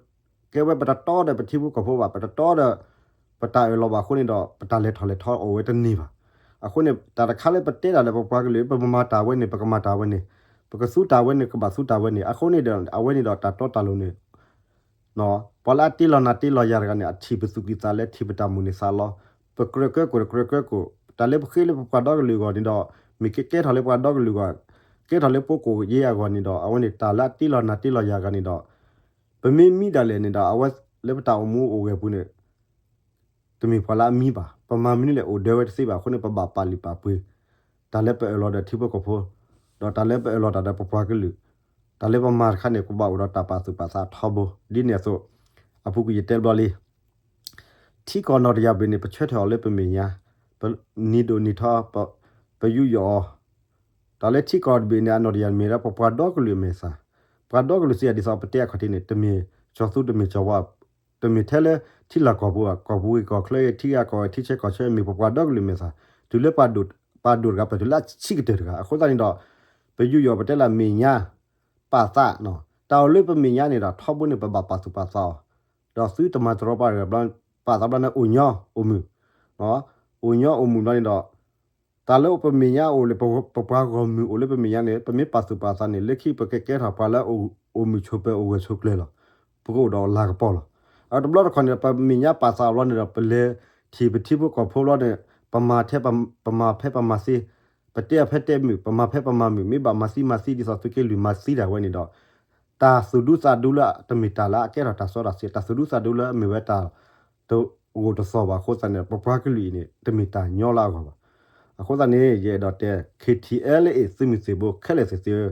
ကဲဝဲပတတီဒီးပထံဖိကီၢ်ဖိဘၣ်, ပတတီဒီး ပတၢ်အၢၣ်လီၤဘၣ်အဃိန့ၣ်ဒီး ပတၢ်လဲၤထီၣ်လဲၤထီအိၣ်ဝဲတန့ၢ်ဘၣ်. အဃိန့ၣ် တၢ်တခါလၢပတဲတၢ်လၢပပှၤကလုာ် ပမၤတၢ်ဝဲန့ၣ် ပကမၤတၢ်ဝဲန့ၣ်, ပကသူတၢ်ဝဲန့ၣ် ကဘၣ်သူတၢ်ဝဲန့ၣ်, အဃိန့ၣ်ဒီး အဝဲန့ၣ်ဒီးတၢ်တီတၢ်လိၤန့ၣ် ပှၤလၢအတ့လီၤနၤတ့လီၤယၤတဂၤန့ၣ် အထံၣ်ပသူၣ်ကံၢ်သးလဲ ထံၣ်ပတၢ်မုၢ်န့ၢ်သးလီၤ, ပကြၢးကၢကိၣ်တကြၢးကၢကိၣ်, တၢ်လၢပဃ့လၢပပှၤဒီကလုာ်အဂီၢ်န့ၣ်ဒီး မ့ၢ်ကကဲထီၣ်လၢပှၤဒီကလုာ်အဂီၢ်, ကဲထီၣ်လၢပှၤကိးကယဲၢ်အဂီၢ်န့ၣ်ဒီး အဝဲန့ၣ်တၢ်လၢအတ့လီၤနၤတ့လီၤယၤတဂၤန့ၣ်ဒီး ပမ့ၢ်မံဒၣ်လဲာ်န့ၣ်ဒီး အဝဲလၢပတၢ်အိၣ်မူအိၣ်ဂဲၤပူၤန့ၣ် တမ့ၢ်ပှၤလၢအမံဘၣ်. ပမၤမနုၤလဲၣ်အိၣ်ဒၢဝဲတသ့ဘၣ်အဃိန့ၣ် ပဘၣ်ပာ်လုၢ်ပာ်ပှ့ၤ တၢ်လၢပအၢၣ်လီၤဒီးထံဖိကီၢ်ဖိ ဒီးတၢ်လၢပအၢၣ်လီၤတၢ်ဒီးပပှၤကလုာ် တၢ်လၢပမၤတခါန့ၣ် ကဘၣ်အိၣ်ဒီးတၢ်ပာ်သူၣ်ပာ်သးထီဘိ ဒ်န့ၣ်အသိး အပူၤကွံာ်ယတဲဘျီလံ ထံကီၢ်နီၣ်တယၢ်ဘ့ၣ်န့ၣ် ပဆၢထၢၣ်အီၤလၢပမဲာ်ညါ ပနံၤဒိၣ်နံၤထီ ပယူးယီၣ်အီၤ တၢ်လၢထံကီၢ်တဘ့ၣ်န့ၣ် အနီၣ်တယၢ်မ့ၢ်ဒၣ်ပပှၤဒီကလုာ်အမဲာ်သၣ်, ပှၤဒီကလုာ်စံးဒ်သိးပတဲအခီၣ်ထံးန့ၣ် တမ့ၢ်ကၠီၤသူတမ့ၢ်ကၠီၤဝါ, တမ့ၢ်ထဲလၢထံလီၢ်ကီၢ်ပူၤဘၣ်, ကီၢ်ပူၤဂ့ၤကီၢ်ချၢဂ့ၤ ထံဂ့ၤကီၢ်ဂ့ၤ ထံဆၢကီၢ်ဆၢ မ့ၢ်ပပှၤဒီကလုာ်မဲာ်သၣ်, တုၤလၢပှၤဒိၣ်တဂၤပတုၤလၢအဆံးကတၢၢ်တဂၤ, အဃိသတးန့ၣ်ဒီး ပယူးယီၣ်ပတဲလၢမဲာ်ညါ ပာ်သး, တၢ်အိၣ်လၢပမဲာ်ညါန့ၣ်ဒီး ထီဘိန့ၣ် ပဘၣ်ပာ်သူၣ်ပာ်သးအီၤ, ဒီးသုတမၤတရီပၤတဂၤ ပာ်သးဘျီန့ၣ် အိၣ်ညီအိၣ်မုာ်, အိၣ်ညီအိၣ်မုာ်ဘျီန့ၣ်ဒီး တၢ်လၢပမဲာ်ညါအိၣ်လၢ ပပှၤဂီၢ်မုၢ်အိၣ်လၢပမဲာ်ညါန့ၣ် ပမ့ၢ်ပာ်သူၣ်ပာ်သးန့ၣ် လၢခံပကကဲထီၣ်ပှၤလၢအိၣ်မုာ်ဆိးပၢၤအိၣ်ဂၢၢ်ဆိးကျၢၤလီၤ. ပကအိၣ်ဒီးလၤကပီၤလီၤ. အတဘျီတခီၣ်န့ၣ် ပမဲာ်ညါပာ်သးအီၤဘျီန့ၣ်ဒီး ပလဲၤထံၣ်ပထံဖိကီၢ်ဖိဘျီန့ၣ် ပမၤထဲ ပမၤဖဲပမၤသ့, ပတဲအီၤဖဲတဲမုာ် ပမၤဖဲပမၤမုာ် မ့ၢ်ဘၣ်မၤသံမၤသံဒ်သိးသုးက့လွံၢ်မၤသံတၢ်ဝဲန့ၣ်ဒီး တၢ်သူၣ်ဒူသးဒူလၢတမ့ၢ်တၢ်လၢအကဲထီၣ်တၢ်စီတၢ်ဆှံ, တၢ်သူၣ်ဒူသးဒူလၢအမ့ၢ်ဝဲတၢ်တဂိာ်တသီၣ်ဘၣ်အဃိသတးန့ၣ် ပပှၤကလုာ်အံၤန့ၣ် တမ့ၢ်တၢ်ညီလၢအဂီၢ်ဘၣ်. အဃိသတးန့ၣ် ယအဲၣ်ဒိးတဲ ခ့ထံအဲလ်အ့ၣ် သုးမုၢ်သံၣ်ဘိခဲလၢာ်သ့ၣ်သုဧၢ,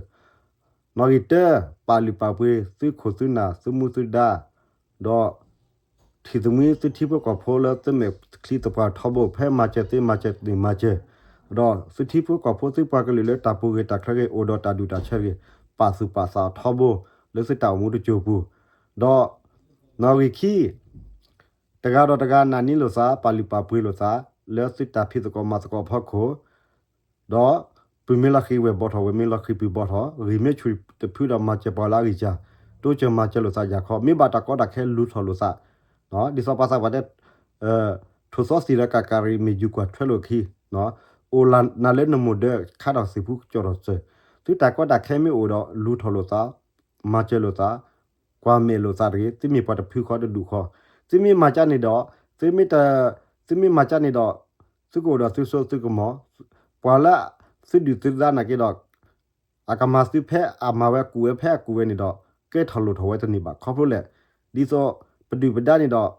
နီၣ်ဂံၢ်တၢ ပာ်လုၢ်ပာ်ပှ့ၤ သုခိၣ်သုနၢ် သုမူသုဒါ, ဒီး ထံၣ်သမှံသုထံဖိကီၢ်ဖိလၢသုမဲာ်ချံသပှၢ်ထီဘိ ဖဲမၤစၢၤသ့မၤစၢၤန့ၣ်မၤစၢၤ, ဒီးသုထံဖိကီၢ်ဖိသုပှၤကလုာ်လၢတၢ်ပူၤဂ့ၤတၢ်ချၢဂ့ၤ အိၣ်ဒီးတၢ်ဒူၣ်တၢ်ဆၢဂ့ၤ ပာ်သူၣ်ပာ်သးအီၤထီဘိ လၢသုတၢ်အိၣ်မူတစိၤပူၤ, ဒီး နီၣ်ဂံၢ်ခံ တဂၤဒီးတဂၤနာ်န့ၢ်လိာ်သး ပာ်လုၢ်ပာ်ပှ့ၤလိာ်သး လၢသုတၢ်ဖံးသကိးမၤသကိးအဖီခိၣ်, ဒီးပုၢ်မ့ၢ်လီၤဃံၤဝဲၢ်ဘီထီၣ် ဝဲၢ်မ့ၢ်လီၤဃံၤပုၢ်ဘီထီၣ်, ဂံၢ်မ့ၢ်ဆူၣ်တဖုဒီးမၤစၢၤပှၤလၢအဂံၢ်စၢ်, တိစၢၤမၤစၢၤလိာ်သးယၤခီ, မ့ၢ်ဘၣ်တၢ်ကီတၢ်ခဲလူၤထီၣ်လိာ်သး, ဒ်သိးပှၤသးပှၢ်တဲ ထိၣ်သီသံးဒီးကးကးရံၣ် မ့ၢ်ယူၤကွၢ်ထွဲလိာ်အခံ, အိၣ်လၢနၤလၢနမိၢ်ဒၢခါထီၣ်သ့ၣ်ဖူကၠီၣ်ထီၣ်စၢၤ, သုတၢ်ကီတၢ်ခဲမ့ၢ်အိၣ်ဒီးလူၤထီၣ်လိာ်သး, မၤစၢၤလိာ်သး, ကွၢ်မဲာ်လိာ်သးတဂ့ၤ, သုမ့ၢ်ပှၤတဖုဃီတဒူၣ်ဃီ, သုမ့ၢ်မၤကၢန့ၣ်ဒီး, သုမ့ၢ်, သုမ့ၢ်မၤကၢန့ၣ်ဒီး, သုကအိၣ်ဒီးသုစိသုကမီၤ, ပှၤလၢသုဒုၣ်သုဒါနာ်က့ဒီး အကမၤသုဖဲအမၤဝဲကူၣ်ဝဲဖဲအကူၣ်ဝဲန့ၣ်ဒီး ကဲထီၣ်လိၣ်ထီၣ်ဝဲတန့ၢ်ဘၣ်. ခီဖျိလဲၣ်, ဒ်သိးပဒုၣ်ပဒါန့ၣ်ဒီး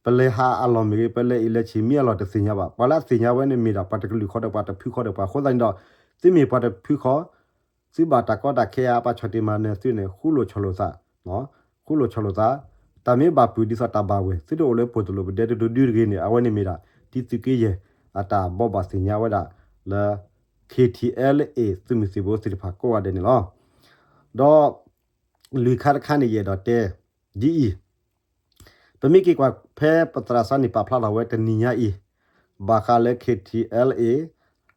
ပလဲၤဟးအလီၢ်မ့ၢ်ဂ့ၤ ပလဲၤအံၤလဲၤဆံးမ့ၢ်အလီၢ်တသ့ၣ်ညါဘၣ်. ပှၤလၢအသ့ၣ်ညါဝဲန့ၣ်မ့ၢ်ဒၣ်ပှၤတကလုာ်ဃီဒီးပှၤတဖုဃီဒီးပှၤအဃိသတးန့ၣ်ဒီး သုမ့ၢ်ပှၤတဖုဃီ သုဘၣ်တၢ်ကီတၢ်ခဲအါ ပှၤဆီၣ်တံၢ်မၤနၢၤသုန့ၣ် ဃူလိာ်ဆီၣ်လိာ်သး, ဃူလိာ်ဆီၣ်လိာ်သး, တၢ်မ့ၢ်ဘၣ်ပုၢ်ဒ်သိးတၢ်ဘၣ်ဝဲၢ် သုတအိၣ်လၢပိၢ်တလိၣ်ပဒဲတဒုဒုတဂ့ၤန့ၣ် အဝဲန့ၣ်မ့ၢ်ဒၣ် ဒ်သုးက့ယဲၢ် အတၢ်ဘိးဘၣ်သ့ၣ်ညါဝဲဒၣ်လၢ ခ့ထံအဲလ်အ့ၣ် သုးမုၢ်သံၣ်ဘိသ့ၣ်တဖၣ်ကိးဂၤဒဲးန့ၣ်လီၤ. ဒီး လွံၢ်ခါတခါန့ၣ် ယအဲၣ်ဒိးတဲ ဒ်အံၤ, ပမ့ၢ်က့ၤကွၢ်ဖဲပသရၣ်စၢ်န့ၣ်ပာ်ဖျါထီၣ်ဝဲတနံၤညါအံၤ, ဘၣ်ဃးလၢ ခ့ထံအဲလ်အ့ၣ်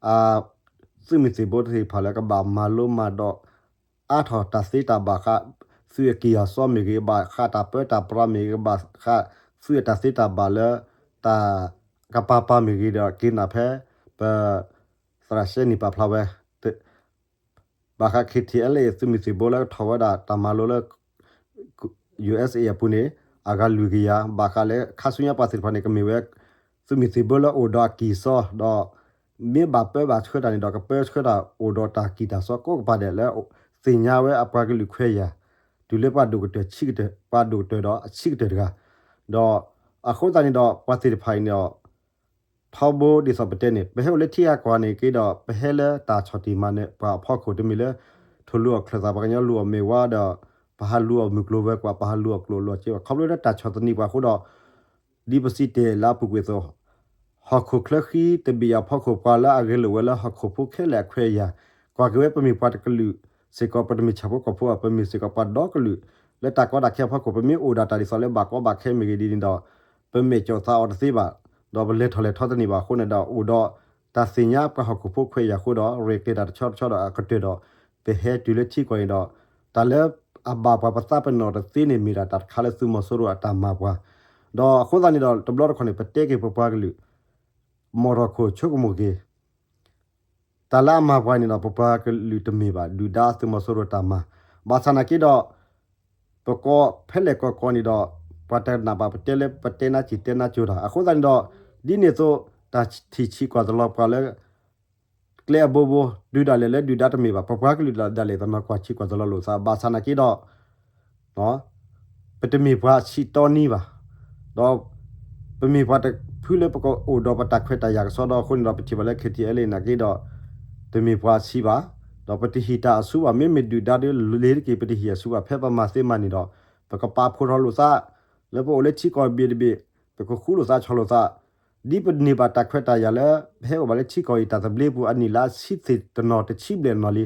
အသုးမုၢ်သံၣ်ဘိသ့ၣ်တဖၣ်လၢကဘၣ်မၤလိမၤဒိး အါထီၣ်တၢ်သ့တၢ်ဘၣ်ဃး သုးအကံၢ်အစီမ့ၢ်ဂ့ၤ, ဘၣ်ဃးတၢ်ပၢတၢ်ပြးမ့ၢ်ဂ့ၤ, ဘၣ်ဃးသုးအတၢ်သ့တၢ်ဘၣ်လၢ တၢ်ကပၤပၤမ့ၢ်ဂ့ၤဒီး က့ၤနၢ်ဖဲ ပ သရၣ်စၢ်န့ၣ်ပာ်ဖျါဝဲ ဘၣ်ဃး ခ့ထံအဲလ်အ့ၣ် သုးမုၢ်သံၣ်ဘိလၢကထီၣ်ဝဲဒၣ်တၢ်မၤလိလၢ ယူၣ်အ့ၣ်စ့ၣ်အပူၤန့ၣ် အဂၤလွံၢ်ကယၤ, ဘၣ်ဃးလၢခါဆူညါပှၤသ့ၣ်တဖၣ်န့ၣ် ကမ့ၢ်ဝဲ သုးမုၢ်သံၣ်ဘိလၢအိၣ်ဒီးအကံၢ်အစီဒီး မ့ၢ်ဘၣ်ပၢဘၣ်ဆှၢတၢ်န့ၣ်ဒီး ကပၢဆှၢတၢ်အိၣ်ဒီးတၢ်ကံၢ်တၢ်စီကိးကပၤဒဲးလၢ သ့ၣ်ညါဝဲအပှၤကလုာ်ခွဲးယာ် တုၤလၢပှၤဒိၣ်ကတၢၢ်ဆံးကတၢၢ်, ပှၤဒိၣ်ကတၢၢ်ဒီးအဆံးကတၢၢ်တဂၤ, ဒီးအဃိသတးန့ၣ်ဒီး ပှၤသ့ၣ်တဖၣ်အံၤန့ၣ်ဒီး ထီဘိဒ်သိးပတဲန့ၣ် ပဟဲအိၣ်လၢထံဂၤကီၢ်ဂၤန့ၣ်က့ဒီး ပဟဲလၢတၢ်ဆီၣ်တံၢ်မၤနၢၤပှၤအဖီခိၣ် တမ့ၢ်လၢ ထိၣ်လူၤအီၣ်ချၢၣ်သး ပှၤကညီလူၤအီၣ်မ့ၤဝါဒီး ပဟးလူၤအီၣ်မုၢ်ကျိၤဝဲၤကွာ် ပဟးလူၤအီၣ်ကျိၣ်လူၤအီၣ်စ့ဘၣ်. ခီဖျိလၢတၢ်ဆီၣ်သနံးပှၤအဃိဒီး ဒ်ပစံးတ့ၢ်လၢအပူၤကွံာ်အသိး ဟီၣ်ခိၣ်ချၢဃံတဘ့ၣ်အဖီခိၣ် ပှၤလၢအဂဲၤလိာ်ဝဲလၢဟီၣ်ခိၣ်ဖိခဲလၢာ်အခွဲးအယာ် ကွၢ်က့ၤဝဲပမ့ၢ်ပှၤတကလုာ်စ့ၢ်ကီး ပတမ့ၢ်ဆၣ်ဖိကီၢ်ဖိဘၣ် ပမ့ၢ်စ့ၢ်ကီးပှၤဒီကလုာ် လၢတၢ်ကီတၢ်ခဲအဖီခိၣ် ပမ့ၢ်အိၣ်ဒၣ်တၢ်ဒ်သိးလၢဘၣ်ကီဘၣ်ခဲမ့ၢ်ဂ့ၤဒ်န့ၣ်ဒီး ပမဲာ်ကၠီၣ်သးအီၤတသ့ဘၣ်, ဒီးပလဲၤထီၣ်လဲၤထီတန့ၢ်ဘၣ်အဃိန့ၣ်ဒီး အိၣ်ဒီးတၢ်သ့ၣ်ညါပှၤဟီၣ်ခိၣ်ဖိခွဲးယာ်အဃိဒီး ရဲၣ်ကျဲၤတၢ်တဆီတဆီဒီးအကတၢၢ်ဒီး ပဟဲတုၤလၢထံကီၢ်န့ၣ်ဒီး တၢ်လၢအဘၣ်ပှၤပသးပ့ၤနီၣ်တသ့န့ၣ် မ့ၢ်ဒၣ်တၢ်တခါလၢသုးမီၤစိရိၤအတၢ်မၤပှၤ, ဒီးအဃိသတးန့ၣ်ဒီး တဘျီတခီၣ်န့ၣ် ပတဲက့ၤပပှၤကလုာ် မီၢ်ထီၣ်ခိၣ်ဆိကမိၣ်က့ၤ တၢ်လၢအမၤပှၤန့ၣ်ဒီး ပပှၤကလုာ်တမ့ၢ်ဘၣ် ဒုၣ်ဒါသုးမီၤစိရိၤတၢ်မၤ, ဘၣ်ဆၣ်နာ်က့ဒီး ပကီၢ်ဖဲလဲၣ်ကီၢ်ကီၢ်န့ၣ်ဒီး ပှၤတနာ်ဘၣ်ပတဲလၢပတဲနါစံၣ်တဲနါကၠိတၢ် အဃိသတးန့ၣ်ဒီး ဒ်န့ၣ်အသိး တၢ်ထံၣ်ဆံးကွၢ်တလီၤပှၤလၢ ကျဲအဘိဘိ ဒုၣ်ဒါလဲၣ်လၢဒုၣ်ဒါတမ့ၢ်ဘၣ် ပပှၤကလုာ်ဒၣ်လဲၣ်တနီၤကွၢ်ဆံးကွၢ်တလီၤလိာ်သး ဘၣ်ဆၣ်နာ်က့ဒီး ပတမ့ၢ်ပှၤဆံးတီနံဘၣ်, ဒီး ပမ့ၢ်ပှၤတဖုလၢပကအိၣ်ဒီးပတၢ်ခွဲးတၢ်ယာ်ကစီဒီအဃိန့ၣ်ဒီး ပထံၣ်ဘၣ်လၢ ခဲထံၣ်အဲလ်အ့ နာ်က့ဒီး တမ့ၢ်ပှၤဆံးဘၣ်, ဒီးပတဟံၣ်တၢ်အဆူဘၣ်, မ့မ့ၢ်ဒုၣ်ဒါဒီးလ့ၤတက့ၢ် ပတဟံၣ်အဆူဘၣ်, ဖဲပမၤသ့မၤန့ၣ်ဒီး ပကပာ်ဖှိၣ်ထီၣ်လိာ်သး လၢပအိၣ်လၢထံကီၢ်ဘ့ၣ်တဘ့ၣ်, ပကဃူလိာ်သးဆီၣ်လိာ်သး ဒ်ပန့ၢ်ဘၣ်တၢ်ခွဲးတၢ်ယာ်လၢ ပဟဲအိၣ်ဘၣ်လၢထံကီၢ်အံၤတၢ်သဘျ့ပူၤအနံၣ်လၢအဆံသ့ၣ်တနီၤတဆံဘျဲၣ်နီၤလံ.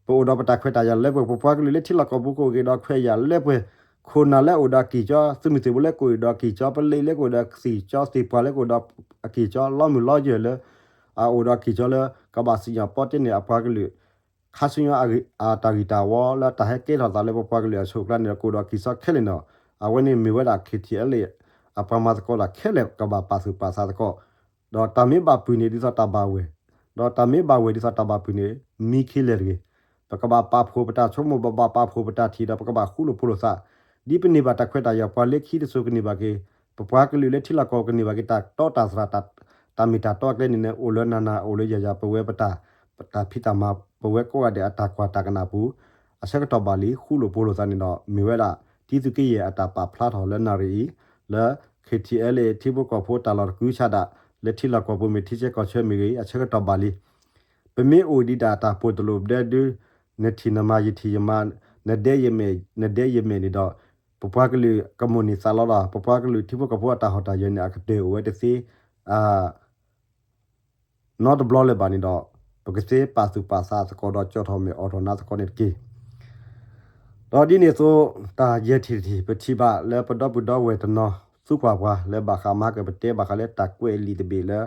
ပအိၣ်ဒီးပတၢ်ခွဲးတၢ်ယာ်လၢပှဲၤ ပပှၤကလုာ်လၢထံလီၢ်ကီၢ်ပူၤကအိၣ်က့ၤဒီးခွဲးယာ်လၢပှဲၤ, ခိၣ်နၢ်လၢအိၣ်ဒီးအက့ၢ်ကၠီ, သုးမုၢ်သံၣ်ဘိလၢကအိၣ်ဒီးအက့ၢ်ကၠီ, ပလံးလၢကအိၣ်ဒီးအက့ၢ်ကၠီ, သ့ၣ်ပှၢ်လၢကအိၣ်ဒီးအက့ၢ်ကၠီ, လီမုၢ်လီယဲၢ်လၢ အအိၣ်ဒီးအက့ၢ်ကၠီလၢ ကဘၣ်စံၣ်ညီၣ်ပီတ့ၢ်န့ၢ်အပှၤကလုာ် ခါဆူညါအတၢ်ဂံၢ်တၢ်ဝီလၢ တၢ်ဟဲကဲထီၣ်သးလၢပပှၤကလုာ်အဆိအကျါန့ၣ်ဒီး ကအိၣ်ဒီးအက့ၢ်ကၠီခဲလၢာ်န့ၣ်လီၤ. အဝဲန့ၣ်မ့ၢ်ဝဲဒၣ် ခဲထံၣ်အဲလ့ၣ် အပှၤမၤသကိးတၢ်ခဲလၢာ် ကဘၣ်ပာ်သူၣ်ပာ်သးသကိး, ဒီးတၢ်မ့ၢ်ဘၣ်ပုၢ်န့ၣ် ဒ်သိးတၢ်ဘၣ်ဝဲၢ်, ဒီးတၢ်မ့ၢ်ဘၣ်ဝဲၢ် ဒ်သိးတၢ်ဘၣ်ပုၢ်န့ၣ် မံခ့လဲၣ်တဂ့ၤ. ပကဘၣ်ပာ်ဖှိၣ်ပတၢ်ဆိကမိၣ်, ပဘၣ်ပာ်ဖှိၣ်ပတၢ်ထံၣ်ဒီး ပကဘၣ်ဃူလိာ်ဖိးလိာ်သး, ဒ်ပန့ၢ်ဘၣ်တၢ်ခွဲးတၢ်ယာ် ပှၤလၢခံတစိၤကန့ၢ်ဘၣ်က့ၤ, ပပှၤကလုာ်လၢထံလီၢ်ကီၢ်ကန့ၢ်ဘၣ်က့ၤ တၢ်တီတၢ်သရၣ် တၢ်မ့ၢ်တၢ်တီအကျဲန့ၣ် အိၣ်လၢနၤနၤ အိၣ်လၢယၤယၤ ပဝဲပတၢ် တၢ်ဖံးတၢ်မၤ ပဝဲကိးဂၤဒဲးအတၢ်ကွၢ်တၢ်ကနၣ်ပူၤ အဆၢကတီၢ်ဘၣ်လံ ဃူလိာ်ဖိးလိာ်သးန့ၣ်ဒီး မ့ၢ်ဝဲဒၣ် တံသုးက့ယဲၢ်အတၢ်ပာ်ဖျါထီၣ်လၢနၣ်ရံၣ်အံၤ လၢ ခဲထံၣ်အဲလ့ၣ် ထံဖိကီၢ်ဖိတၢ်လီၢ်တကုၤဆးဒး လၢထံလီၢ်ကီၢ်ပူၤမ့ၢ် ထံဆၢကီၢ်ဆၢမ့ၢ်ဂ့ၤ အဆၢကတီၢ်ဘၣ်လံ. ပမ့ၢ်အိၣ်ဒံးဒၣ်တၢ်ပိာ်တလိာ်ဒဲဒု နထံၣ်နမၤ ယထံၣ်ယမၤ နဒဲယမဲာ် နဒဲယမဲာ်န့ၣ်ဒီး ပပှၤကလုာ်ကမိၣ်န့ၢ်သးလီၤဒီး ပပှၤကလုာ်ထံဖိကီၢ်ဖိအတၢ်ဟီၣ်တၢ်ယၢၤန့ၣ် အကတၢၢ်အိၣ်ဝဲတသ့ နီတဘျီလၢၤဘၣ်န့ၣ်ဒီး ပကသ့ပာ်သူၣ်ပာ်သးသကိးဒီး ကၠီၣ်ထီၣ်မဲာ်အိးထီၣ်နါသကိးန့ၣ်တက့ၢ်. ဒီးဒ်န့ၣ်အသိး တၢ်ယဲၢ်ထံၣ်တထံၣ် ပထံၣ်ဘၣ်လၢပဒီပုၢ်ဒီဝဲၢ်တနီၤ သံကွၢ်ပှၤလၢဘၣ်ဃးမၤကပတဲ ဘၣ်ဃးလၢတၢ်ကွဲးလံာ်တဘ့ၣ်လၢ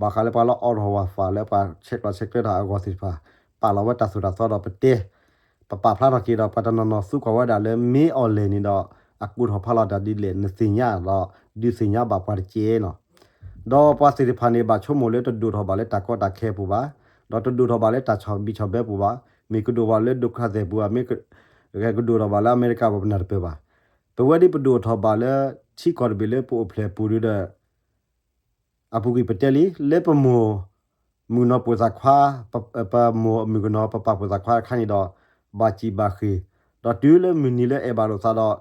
ဘၣ်ဃးလၢပှၤလၢအိးထီၣ်ဝၤဖးလၢ ပှၤဆဲးကျိးဆဲးကျၢတၢ်အဂီၢ်သ့ၣ်တဖၣ် ပာ်လီၤဝဲတၢ်သိၣ်တၢ်သီဒီးပတဲ ပပာ်ဖျါထီၣ်က့ၤဒီး ပှၤတနီၤနီၤသံကွၢ်ဝဲဒၣ်လၢ မ့ၢ်အီၣ်လဲၣ်န့ၣ်ဒီး အကူၣ်ထီၣ်ဖးလီၤတၢ်ဒ်လဲၣ် နသ့ၣ်ညါဒီး ဒုးသ့ၣ်ညါဘၣ်ပှၤတက့ၢ်နီၤ. ဒီးပှၤသ့ၣ်တဖၣ်န့ၣ် ဘၣ်ဆိကမိၣ်လၢတဒိၣ်ထီၣ်ဘၣ်လၢတၢ်ကီတၢ်ခဲအပူၤဘၣ်, ဒီးတဒိၣ်ထီၣ်ဘၣ်လၢတၢ်ဆီၣ်ဘံၣ်ဆီၣ်ဘၢပူၤဘၣ်, မ့ၢ်ကဒိၣ်ဘၣ်လၢဒိခါသဲၣ်ပူၤဧါ, မ့ၢ်ကဒိၣ်ထီၣ်ဘၣ်လၢအမဲရကၤပူၤ ပနၢ်တပၢၢ်ဘၣ်. ပဝဲဒ်ပဒိၣ်ထီၣ်ဘၣ်လၢထံကီၢ်တဘ့ၣ်လၢပအိၣ်ဖျဲၣ်ပူၤဒီး အပူၤကွံာ်ပတဲလံ လၢပမိၢ်မုၣ်ကနီၤပိာ်သးခွါ, ပမိၢ်မုၣ်ကနီၤ ပပၢ်ပိာ်သးခွါတခါန့ၣ်ဒီး ဘၣ်စံၣ်ဘၣ်ဃ့ၢ်, ဒီးတုၤလၢမုၢ်နံၤလၢအဲၣ်ဘၣ်လိာ်သး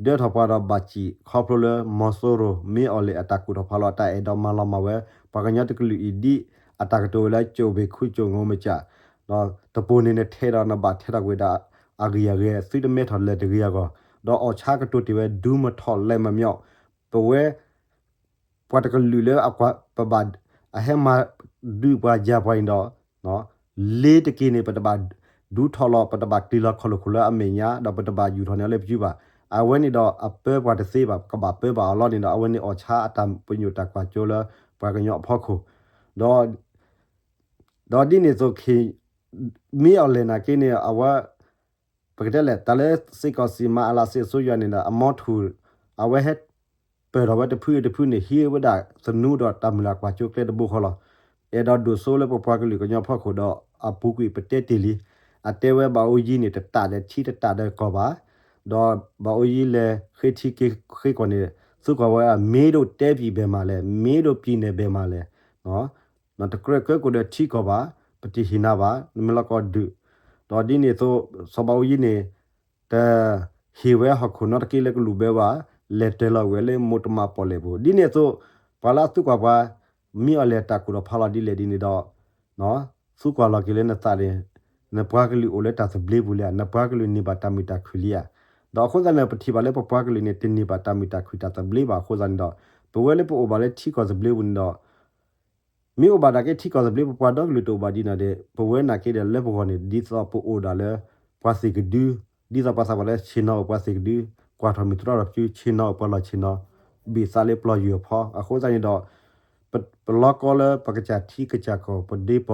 ဒီး ဒၢထီၣ်ပှၤဒီးဘၣ်စံၣ် ခီဖျိလၢမီၤစိရိၤ မ့ၢ်အီၣ်လဲၣ်အတၢ်ကူၣ်ထီၣ်ဖးလီၤ တၢ်အဲၣ်ဒိးမၤလီၤမၢ်ဝဲ ပှၤကညီတကလုာ်အံၤဒ်အတၢ်ကတိၤဝဲလၢ ကၠိၣ်ဘ့ၣ်ခူကၠိၣ်ငိမ့ၢ်ကၠၣ်, ဒီးတပိၤန့ၣ်နထဲဒီးနဘၣ်ထဲထီၣ်ကွံာ်ဒီး အဂံၢ်အဂဲၤ သုတမဲထီၣ်လဲၤတဂ့ၤအဂီၢ်, ဒီးအီၣ်ဆါကတိၤတ့ၢ်ဝဲ ဒုးမထီၣ်လဲၤမးမီၣ်, ပဝဲ ပှၤတကလုာ်လၢအကွၢ်ပဘၣ် အဟဲမၤဒုးပှၤယၤပှၤအံၤဒီး လ့ၤတက့ၢ်န့ၣ် ပတဘၣ်ဒုးထီၣ်လီၤ ပတဘၣ်ကျံၤလီၤခီၣ်လိာ်ခိၣ်လၢအမဲာ်ညါ ဒီးပတဘၣ်ယူာ်ထီၣ်န့ၢ်အီၤလၢပစုဘၣ်. အဝဲန့ၣ်ဒီးအပၢပှၤတသ့ဘၣ် ပကဘၣ်ပၢဘၣ်အီၤလီၤန့ၣ်ဒီး အဝဲန့ၣ်အီၣ်ဆါအတၢ်ပညိၣ်တၢ်ကွၢ်စိလၢပှၤကညီအဖီခိၣ် ဒီး ဒီးဒ်န့ၣ်အသိး မ့ၢ်အီၣ်လဲၣ်နာ်က့န့ၣ် အဝဲ ပကတဲလဲၣ် တၢ်လၢစ့ၢ်ကီးစံးမၤအလးစ့အစိယွၤန့ၣ်ဒီး အမီထူၣ် အဝဲဟဲပၢၢ်ထီၣ်ဝဲတဖုတဖုန့ၣ် ဟံးဝဲဒၣ်သနူဒီးတၢ်မုၢ်လၢ်ကွၢ်စိကျဲတဘိဃီလီၤ. အဲၣ်ဒိးဒိၣ်စိလၢပပှၤကလုာ်ကညီဖီခိၣ်ဒီး အပူၤကွံာ်ပတဲတ့ၢ်လံ. အတဲဝဲဘၣ်အိယံၤန့ၣ် တတၢ်ဒီးထံတတၢ်ဒီးကီၢ်ဘၣ် ဒီးဘၣ်အိယံၤလဲၤဃ့ထံဃ့ကီၢ်န့ၣ် သံကွၢ်ဝဲ မ့ၢ်ဒိးတဲပံာ်ဘဲၣ်မးလဲၣ်, မ့ၢ်ဒိးပံာ်နဲၣ်ဘဲၣ်မးလဲၣ်, နတကြၢးကၢကိၣ်ဒီးထံကီၢ်ဘၣ်, ပတဟ့ၣ်နၤဘၣ်, နမ့ၢ်လီၤကီၢ်ဒုး, ဒီးဒ်န့ၣ်အသိး စီၤဘၣ်အိယံၤန့ၣ် တဟ့ၣ်ဝဲဟီၣ်ခိၣ်နီတက့ၢ်လၢကလူၤဘၢဘၣ်, လဲၤတၢၤလီၤဝဲလၢမိၢ်တမၤပီၣ်လဲၣ်ပူၤ, ဒ်န့ၣ်အသိး ပှၤလၢအသံကွၢ်ပှၤ မ့ၢ်အီၣ်လဲၣ်တၢ်ကူၣ်ထီၣ်ဖးလီၤဒ်လဲၣ်ဒ်န့ၣ်ဒီး သံကွၢ်လီၤက့ၤလၢနသးန့ၣ် နပှၤကလုာ်အိၣ်လၢတၢ်သဘျ့ပူၤလံဧါ, နပှၤကလုာ်န့ၢ်ဘၣ်တၢ်မုာ်တၢ်ခုၣ်လံဧါ. ဒီးအဃိသတးန့ၣ် ပထံၣ်ဘၣ်လၢပပှၤကလုာ်န့ၣ် တန့ၢ်ဘၣ်တၢ်မုာ်တၢ်ခုၣ်တၢ်သဘျ့ဘၣ်အဃိသတးန့ၣ်ဒီး ပဝဲလၢပအိၣ်ဘၣ်လၢထံကီၢ်သဘျ့ပူၤန့ၣ်ဒီး မ့ၢ်အိၣ်ဘၣ်ဒၣ်က့ၤထံကီၢ်သဘျ့ ပပှၤဒီကလုာ်တအိၣ်ဘၣ်ဒ်န့ၣ်ဒီး ပဝဲနာ်က့ဒီးလၢပဂီၢ်န့ၣ် ဒ်သိးပအိၣ်ဒၣ်လၢ ပှၤသ့ၣ်ကဒု, ဒ်သိးပှၤသးပှၢ်လၢဆ့ၣ်နီၤအိၣ်ပှၤသ့ၣ်ကဒု, ကွၢ်ထီၣ်မ့ၢ်တြီထီၣ်ပစု ဆ့ၣ်နီၤအိၣ်ပှၤလီၢ်ဆ့ၣ်နီၤ, ဘ့ၣ်သးလၢပျီယွၤအဖီ, အဃိသတးန့ၣ်ဒီး ပလီၤကီလၢပကစၢ်ထံကစၢ်ကီၢ် ပဒ့ပီၢ်လီၢ် ဒီးပ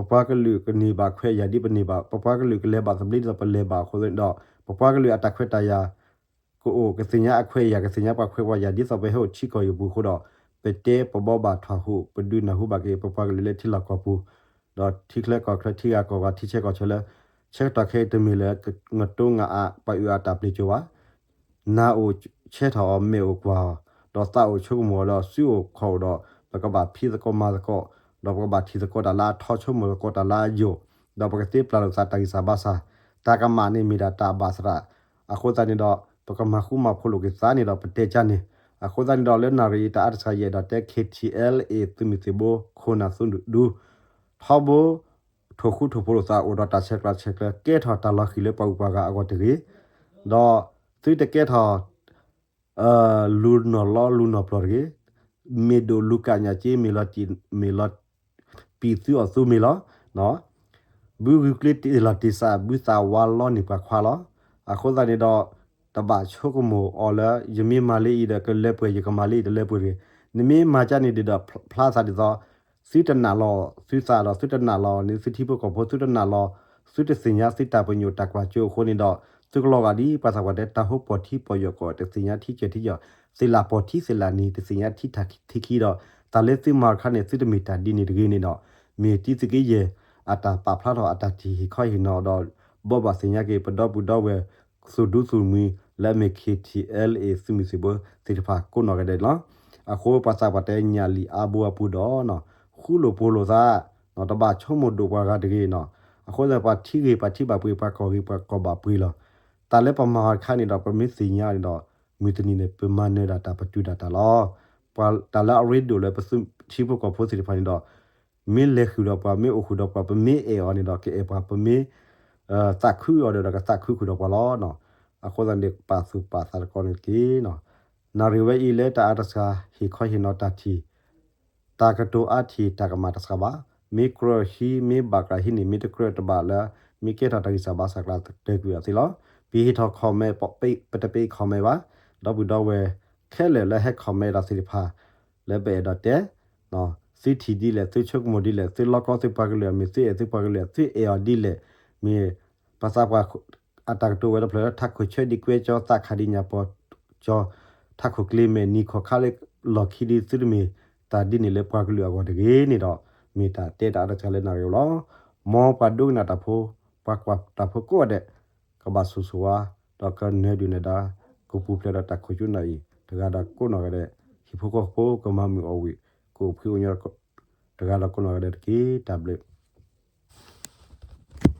ပှၤကလုာ်ကန့ၢ်ဘၣ်ခွဲးယာ်ဒ်ပန့ၢ်ဘၣ်, ပပှၤကလုာ်ကလဲၤဘၣ်သဘျ့ဒ်သိးပလဲၤဘၣ်အဃိသတးဒီး ပပှၤကလုာ်အတၢ်ခွဲးတၢ်ယာ် ကအိၣ်ကသ့ၣ်ညါအခွဲးအယာ် ကသ့ၣ်ညါပှၤခွဲးပှၤယာ် ဒ်သိးပဟဲအိၣ်ထံကီၢ်အံၤအပူၤအဃိဒီး ပတဲပဘှီဘၣ်ထွဲဟူး ပဒုးနၢ်ဟူဘၣ်က့ၤ ပပှၤကလုာ်လၢထံလီၢ်ကီၢ်ပူၤ ဒီးထံချၢကီၢ်ချၢ ထံဂၤကီၢ်ဂၤ ထံဆၢကီၢ်ဆၢလၢ ဆၢကတီၢ်ခဲအံၤတမ့ၢ်လၢ ငတိငအး ပှၤအုၣ်အတၢ်ပျ့ၤကၠိဘၣ် နၢ်အိၣ်ဆၢထၢၣ်အီၤ မဲာ်အိၣ်ကွၢ်အီၤ ဒီးသးအိၣ်ဆိကမိၣ်အီၤ ဒီးစုအိၣ်ခီၣ်အိၣ်ဒီး ပကဘၣ်ဖံးသကိးမၤသကိး ဒီးပကဘၣ်ထံၣ်သကိးတၢ်လၢအထီ ဆိကမိၣ်သကိးတၢ်လၢအယိာ် ဒီးပကသ့ပျၢ်လိာ်သးတၢ်ဂံၢ်စၢ်ဘါစၢ် တၢ်ကမၣ်န့ၣ်မ့ၢ်ဒၣ်တၢ်ဘၣ်သရၣ် အဃိသတးန့ၣ်ဒီး ပကမၤဃူမၤဖိးလိာ်က့ၤသးန့ၣ်ဒီး ပတဲကၢ်န့ၣ် အဃိသတးန့ၣ်ဒီး လၢနၣ်ရံၣ်အံၤတၢ်အါတစှၤ ယအဲၣ်ဒိးတဲ K T L A သုးမုၢ်သံၣ်ဘိ ခိၣ်နၢ်သုးဒူ ထီဘိ ထိၣ်ဃူထိၣ်ဖိးလိာ်သး အိၣ်ဒီးတၢ်ဆဲးကျိးဆဲးကျၢ ကဲထီၣ်တၢ်လီၤဃံၤလၢပှၤဂုၤပှၤဂၤအဂီၢ်တဂ့ၤ, ဒီးသုတကဲထီၣ် လူၤနီၢ်လီလူၤနီၢ်ပျီၢ်တဂ့ၤ, မ့ၢ်ဒိၣ်လူၤကၣ်ညၣ်က့ မ့ၢ်လီၤတံၢ် မ့ၢ်လီၤ ပံာ်သုအီၣ်သုမ့ၤလီၤ. ဘုဂုာ်ကျဲတ့ၢ်လီၤတ့ၢ်စး ဘုသးဝါလီန့ၢ်ပှၤခွါလီၤ. အဃိသတးန့ၣ်ဒီး တဘၣ်ဆိကမိၣ်အီၤလၢ ယမ့ၢ်မၤလၢအံၤဒီး ကလၢပှဲၤ ယကမၤလၢအံၤတလၢပှဲၤတဂ့ၤ. နမ့ၢ်မၤကၢ်န့ၣ်ဒီး ဖျါသးဒ်သိး သုတနာ်လီၤသုသးဒီး သုတနာ်လီၤန့ၣ် သုထံဖိကီၢ်ဖိ သုတနာ်လီၤ သုတသ့ၣ်ညါသုတၢ်ပညိၣ်တၢ်ကွၢ်စိအဃိန့ၣ်ဒီး သုကလီၤဂာ်ဒ်ပှၤသးပှၢ်တဲ တၢ်ဟိပီၢ်ထံပီၢ်ယီၢ်ကီး တသ့ၣ်ညါထံကၢၢ်ထံယီၢ် သ့ၣ်လၣ်ပီၢ်ထံသ့ၣ်လၣ်နံၤ တသ့ၣ်ညါထံထးထံခံဒီး တၢ်လၢသုမၤတခါန့ၣ် သုတမ့ၢ်တၢ်ဒ်န့ၣ်တဂ့ၤန့ၣ်ဒီး မ့ၢ်တံၤသကိးယဲၢ် အတၢ်ပာ်ဖျါထီၣ်အတၢ်ထံၣ်ဟ့ၣ်ခီဟ့ၣ်နီၤဒီး ဘိးဘၣ်သ့ၣ်ညါက့ၤ ပဒီပုၢ်ဒီဝဲၢ် သူၣ်ဒူသူၣ်မှံၤ လၢအမ့ၢ် K T L A သုးမုၢ်သံၣ်ဘိသ့ၣ်တဖၣ်ကိးနီၢ်ဂၤဒဲးန့ၣ်လီၤ. အဃိပှၤသးပှၢ်တဲ ညၣ်လံၣ်အါဘိအပူၤဒီး ဃူလိာ်ဖိးလိာ်သး တဘၣ်ဆိကမိၣ်ဒိၣ်ပှၤဂၤတဂ့ၤနီၤ. အဃိသတး ပှၤထံဂ့ၤပှၤထံဘၣ်ပှ့ၤ ပှၤကီၢ်ဂ့ၤပှၤကီၢ်ဘၣ်ပှ့ၤလီၤ. တၢ်လၢပမၤတခါန့ၣ်ဒီး ပမ့ၢ်သ့ၣ်ညါန့ၣ်ဒီး မုၢ်တနံၤန့ၣ် ပမၤနၢၤဒၣ်တၢ်ပတုာ်ဒၣ်တၢ်လီၤ. ပှၤတၢ်လၢအရ့ဒိၣ်လၢပထံဖိကီၢ်ဖိသ့ၣ်တဖၣ်န့ၣ်ဒီး မ့ၢ်လဲၤဃုာ်ဒီးပှၤ မ့ၢ်အိၣ်ဃုာ်ဒီးပှၤ ပမ့ၢ်အဲၣ်အီၤန့ၣ်ဒီး ကအဲၣ်ပှၤ ပမ့ၢ်သးခုအီၤဒီး ကသးခုဃုာ်ဒီးပှၤလီၤ. အဃိသတးန့ၣ် ပာ်သူၣ်ပာ်သးတကီန့ၣ်တက့ၢ်. နၣ်ရံၣ်ဝဲအံၤလၢတၢ်အါတစှၤ ဟ့ၣ်ခီဟ့ၣ်နီၤတၢ်ထံၣ် တၢ်ကတိၤအါထံၣ် တၢ်ကမၣ်တစှၤဘၣ်. မ့ၢ်ကြၢးဟံး မ့ၢ်ဘၣ်ကြၢးဟံးန့ၣ် မ့ၢ်တကြၢးတဘၣ်လၢ မ့ၢ်ကဲထီၣ်တၢ်ဂံၢ်စၢ်ဘါစၢ်ကျါတၢၢ်ကွံာ်အီၤသ့လီၤ. ပဟ့ၣ်ထီၣ် comment ပတပ့ၤ comment ဘၣ်. ဒီပုၢ်ဒီဝဲၢ်ခဲလၢာ်လၢဟဲ comment ဒီးသ့ၣ်တဖၣ် လၢပအဲၣ်ဒိးတဲ သုထံၣ်ဒ်လဲၣ် သုဆိကမိၣ်ဒ်လဲၣ် သုလီကီသုပှၤကလုာ် မ့ၢ်သုအဲၣ်သုပှၤကလုာ် သုအဲၣ်အီၤဒ်လဲၣ် မ့ၢ်ပသးပှၢ် အတၢ်ကတိၤဝဲတဖျၢၣ်လၢ ထးခိၣ်ဆၢဒံးကွဲကၠီ သးခးဒံးညၣ်ပီကၠီ ထးခိၣ်ကျ့မဲာ်နံၤခီၣ်ခါလၢလီၢ်ခံဒံး သုတမ့ၢ်တၢ်ဒ်န့ၣ်လၢပှၤကလုာ်အဂီၢ်တဂ့ၤန့ၣ်ဒီး မ့ၢ်တၢ်တဲတၢ်အါတစှၤလၢနၣ်ရံၣ်အံၤလီၤ. မ်ပှၤဒိကနၣ်တၢ်ဖိ ပှၤကွၢ်တၢ်ဖိကိးဂၤဒဲး ကဘၣ်ဆိၣ်ဂ့ၤဆိၣ်ဝါ ဒီးကနၢၤဒုၣ်နၢၤဒါ ကပူၤဖျဲးဒီးတၢ်ခိၣ်ကၠူနၢ်အံၤ တဂၤဒီးကိးနီၢ်ဂၤဒဲး ဟံၣ်ဖိဃီဖိကမၤမုာ်အီၣ်ဝံၣ် ကအိၣ်ဖှံအိၣ်ညီ တဂၤဒီးကိးနီၢ်ဂၤဒဲးတက့ၢ်. တၢ်ဘျုး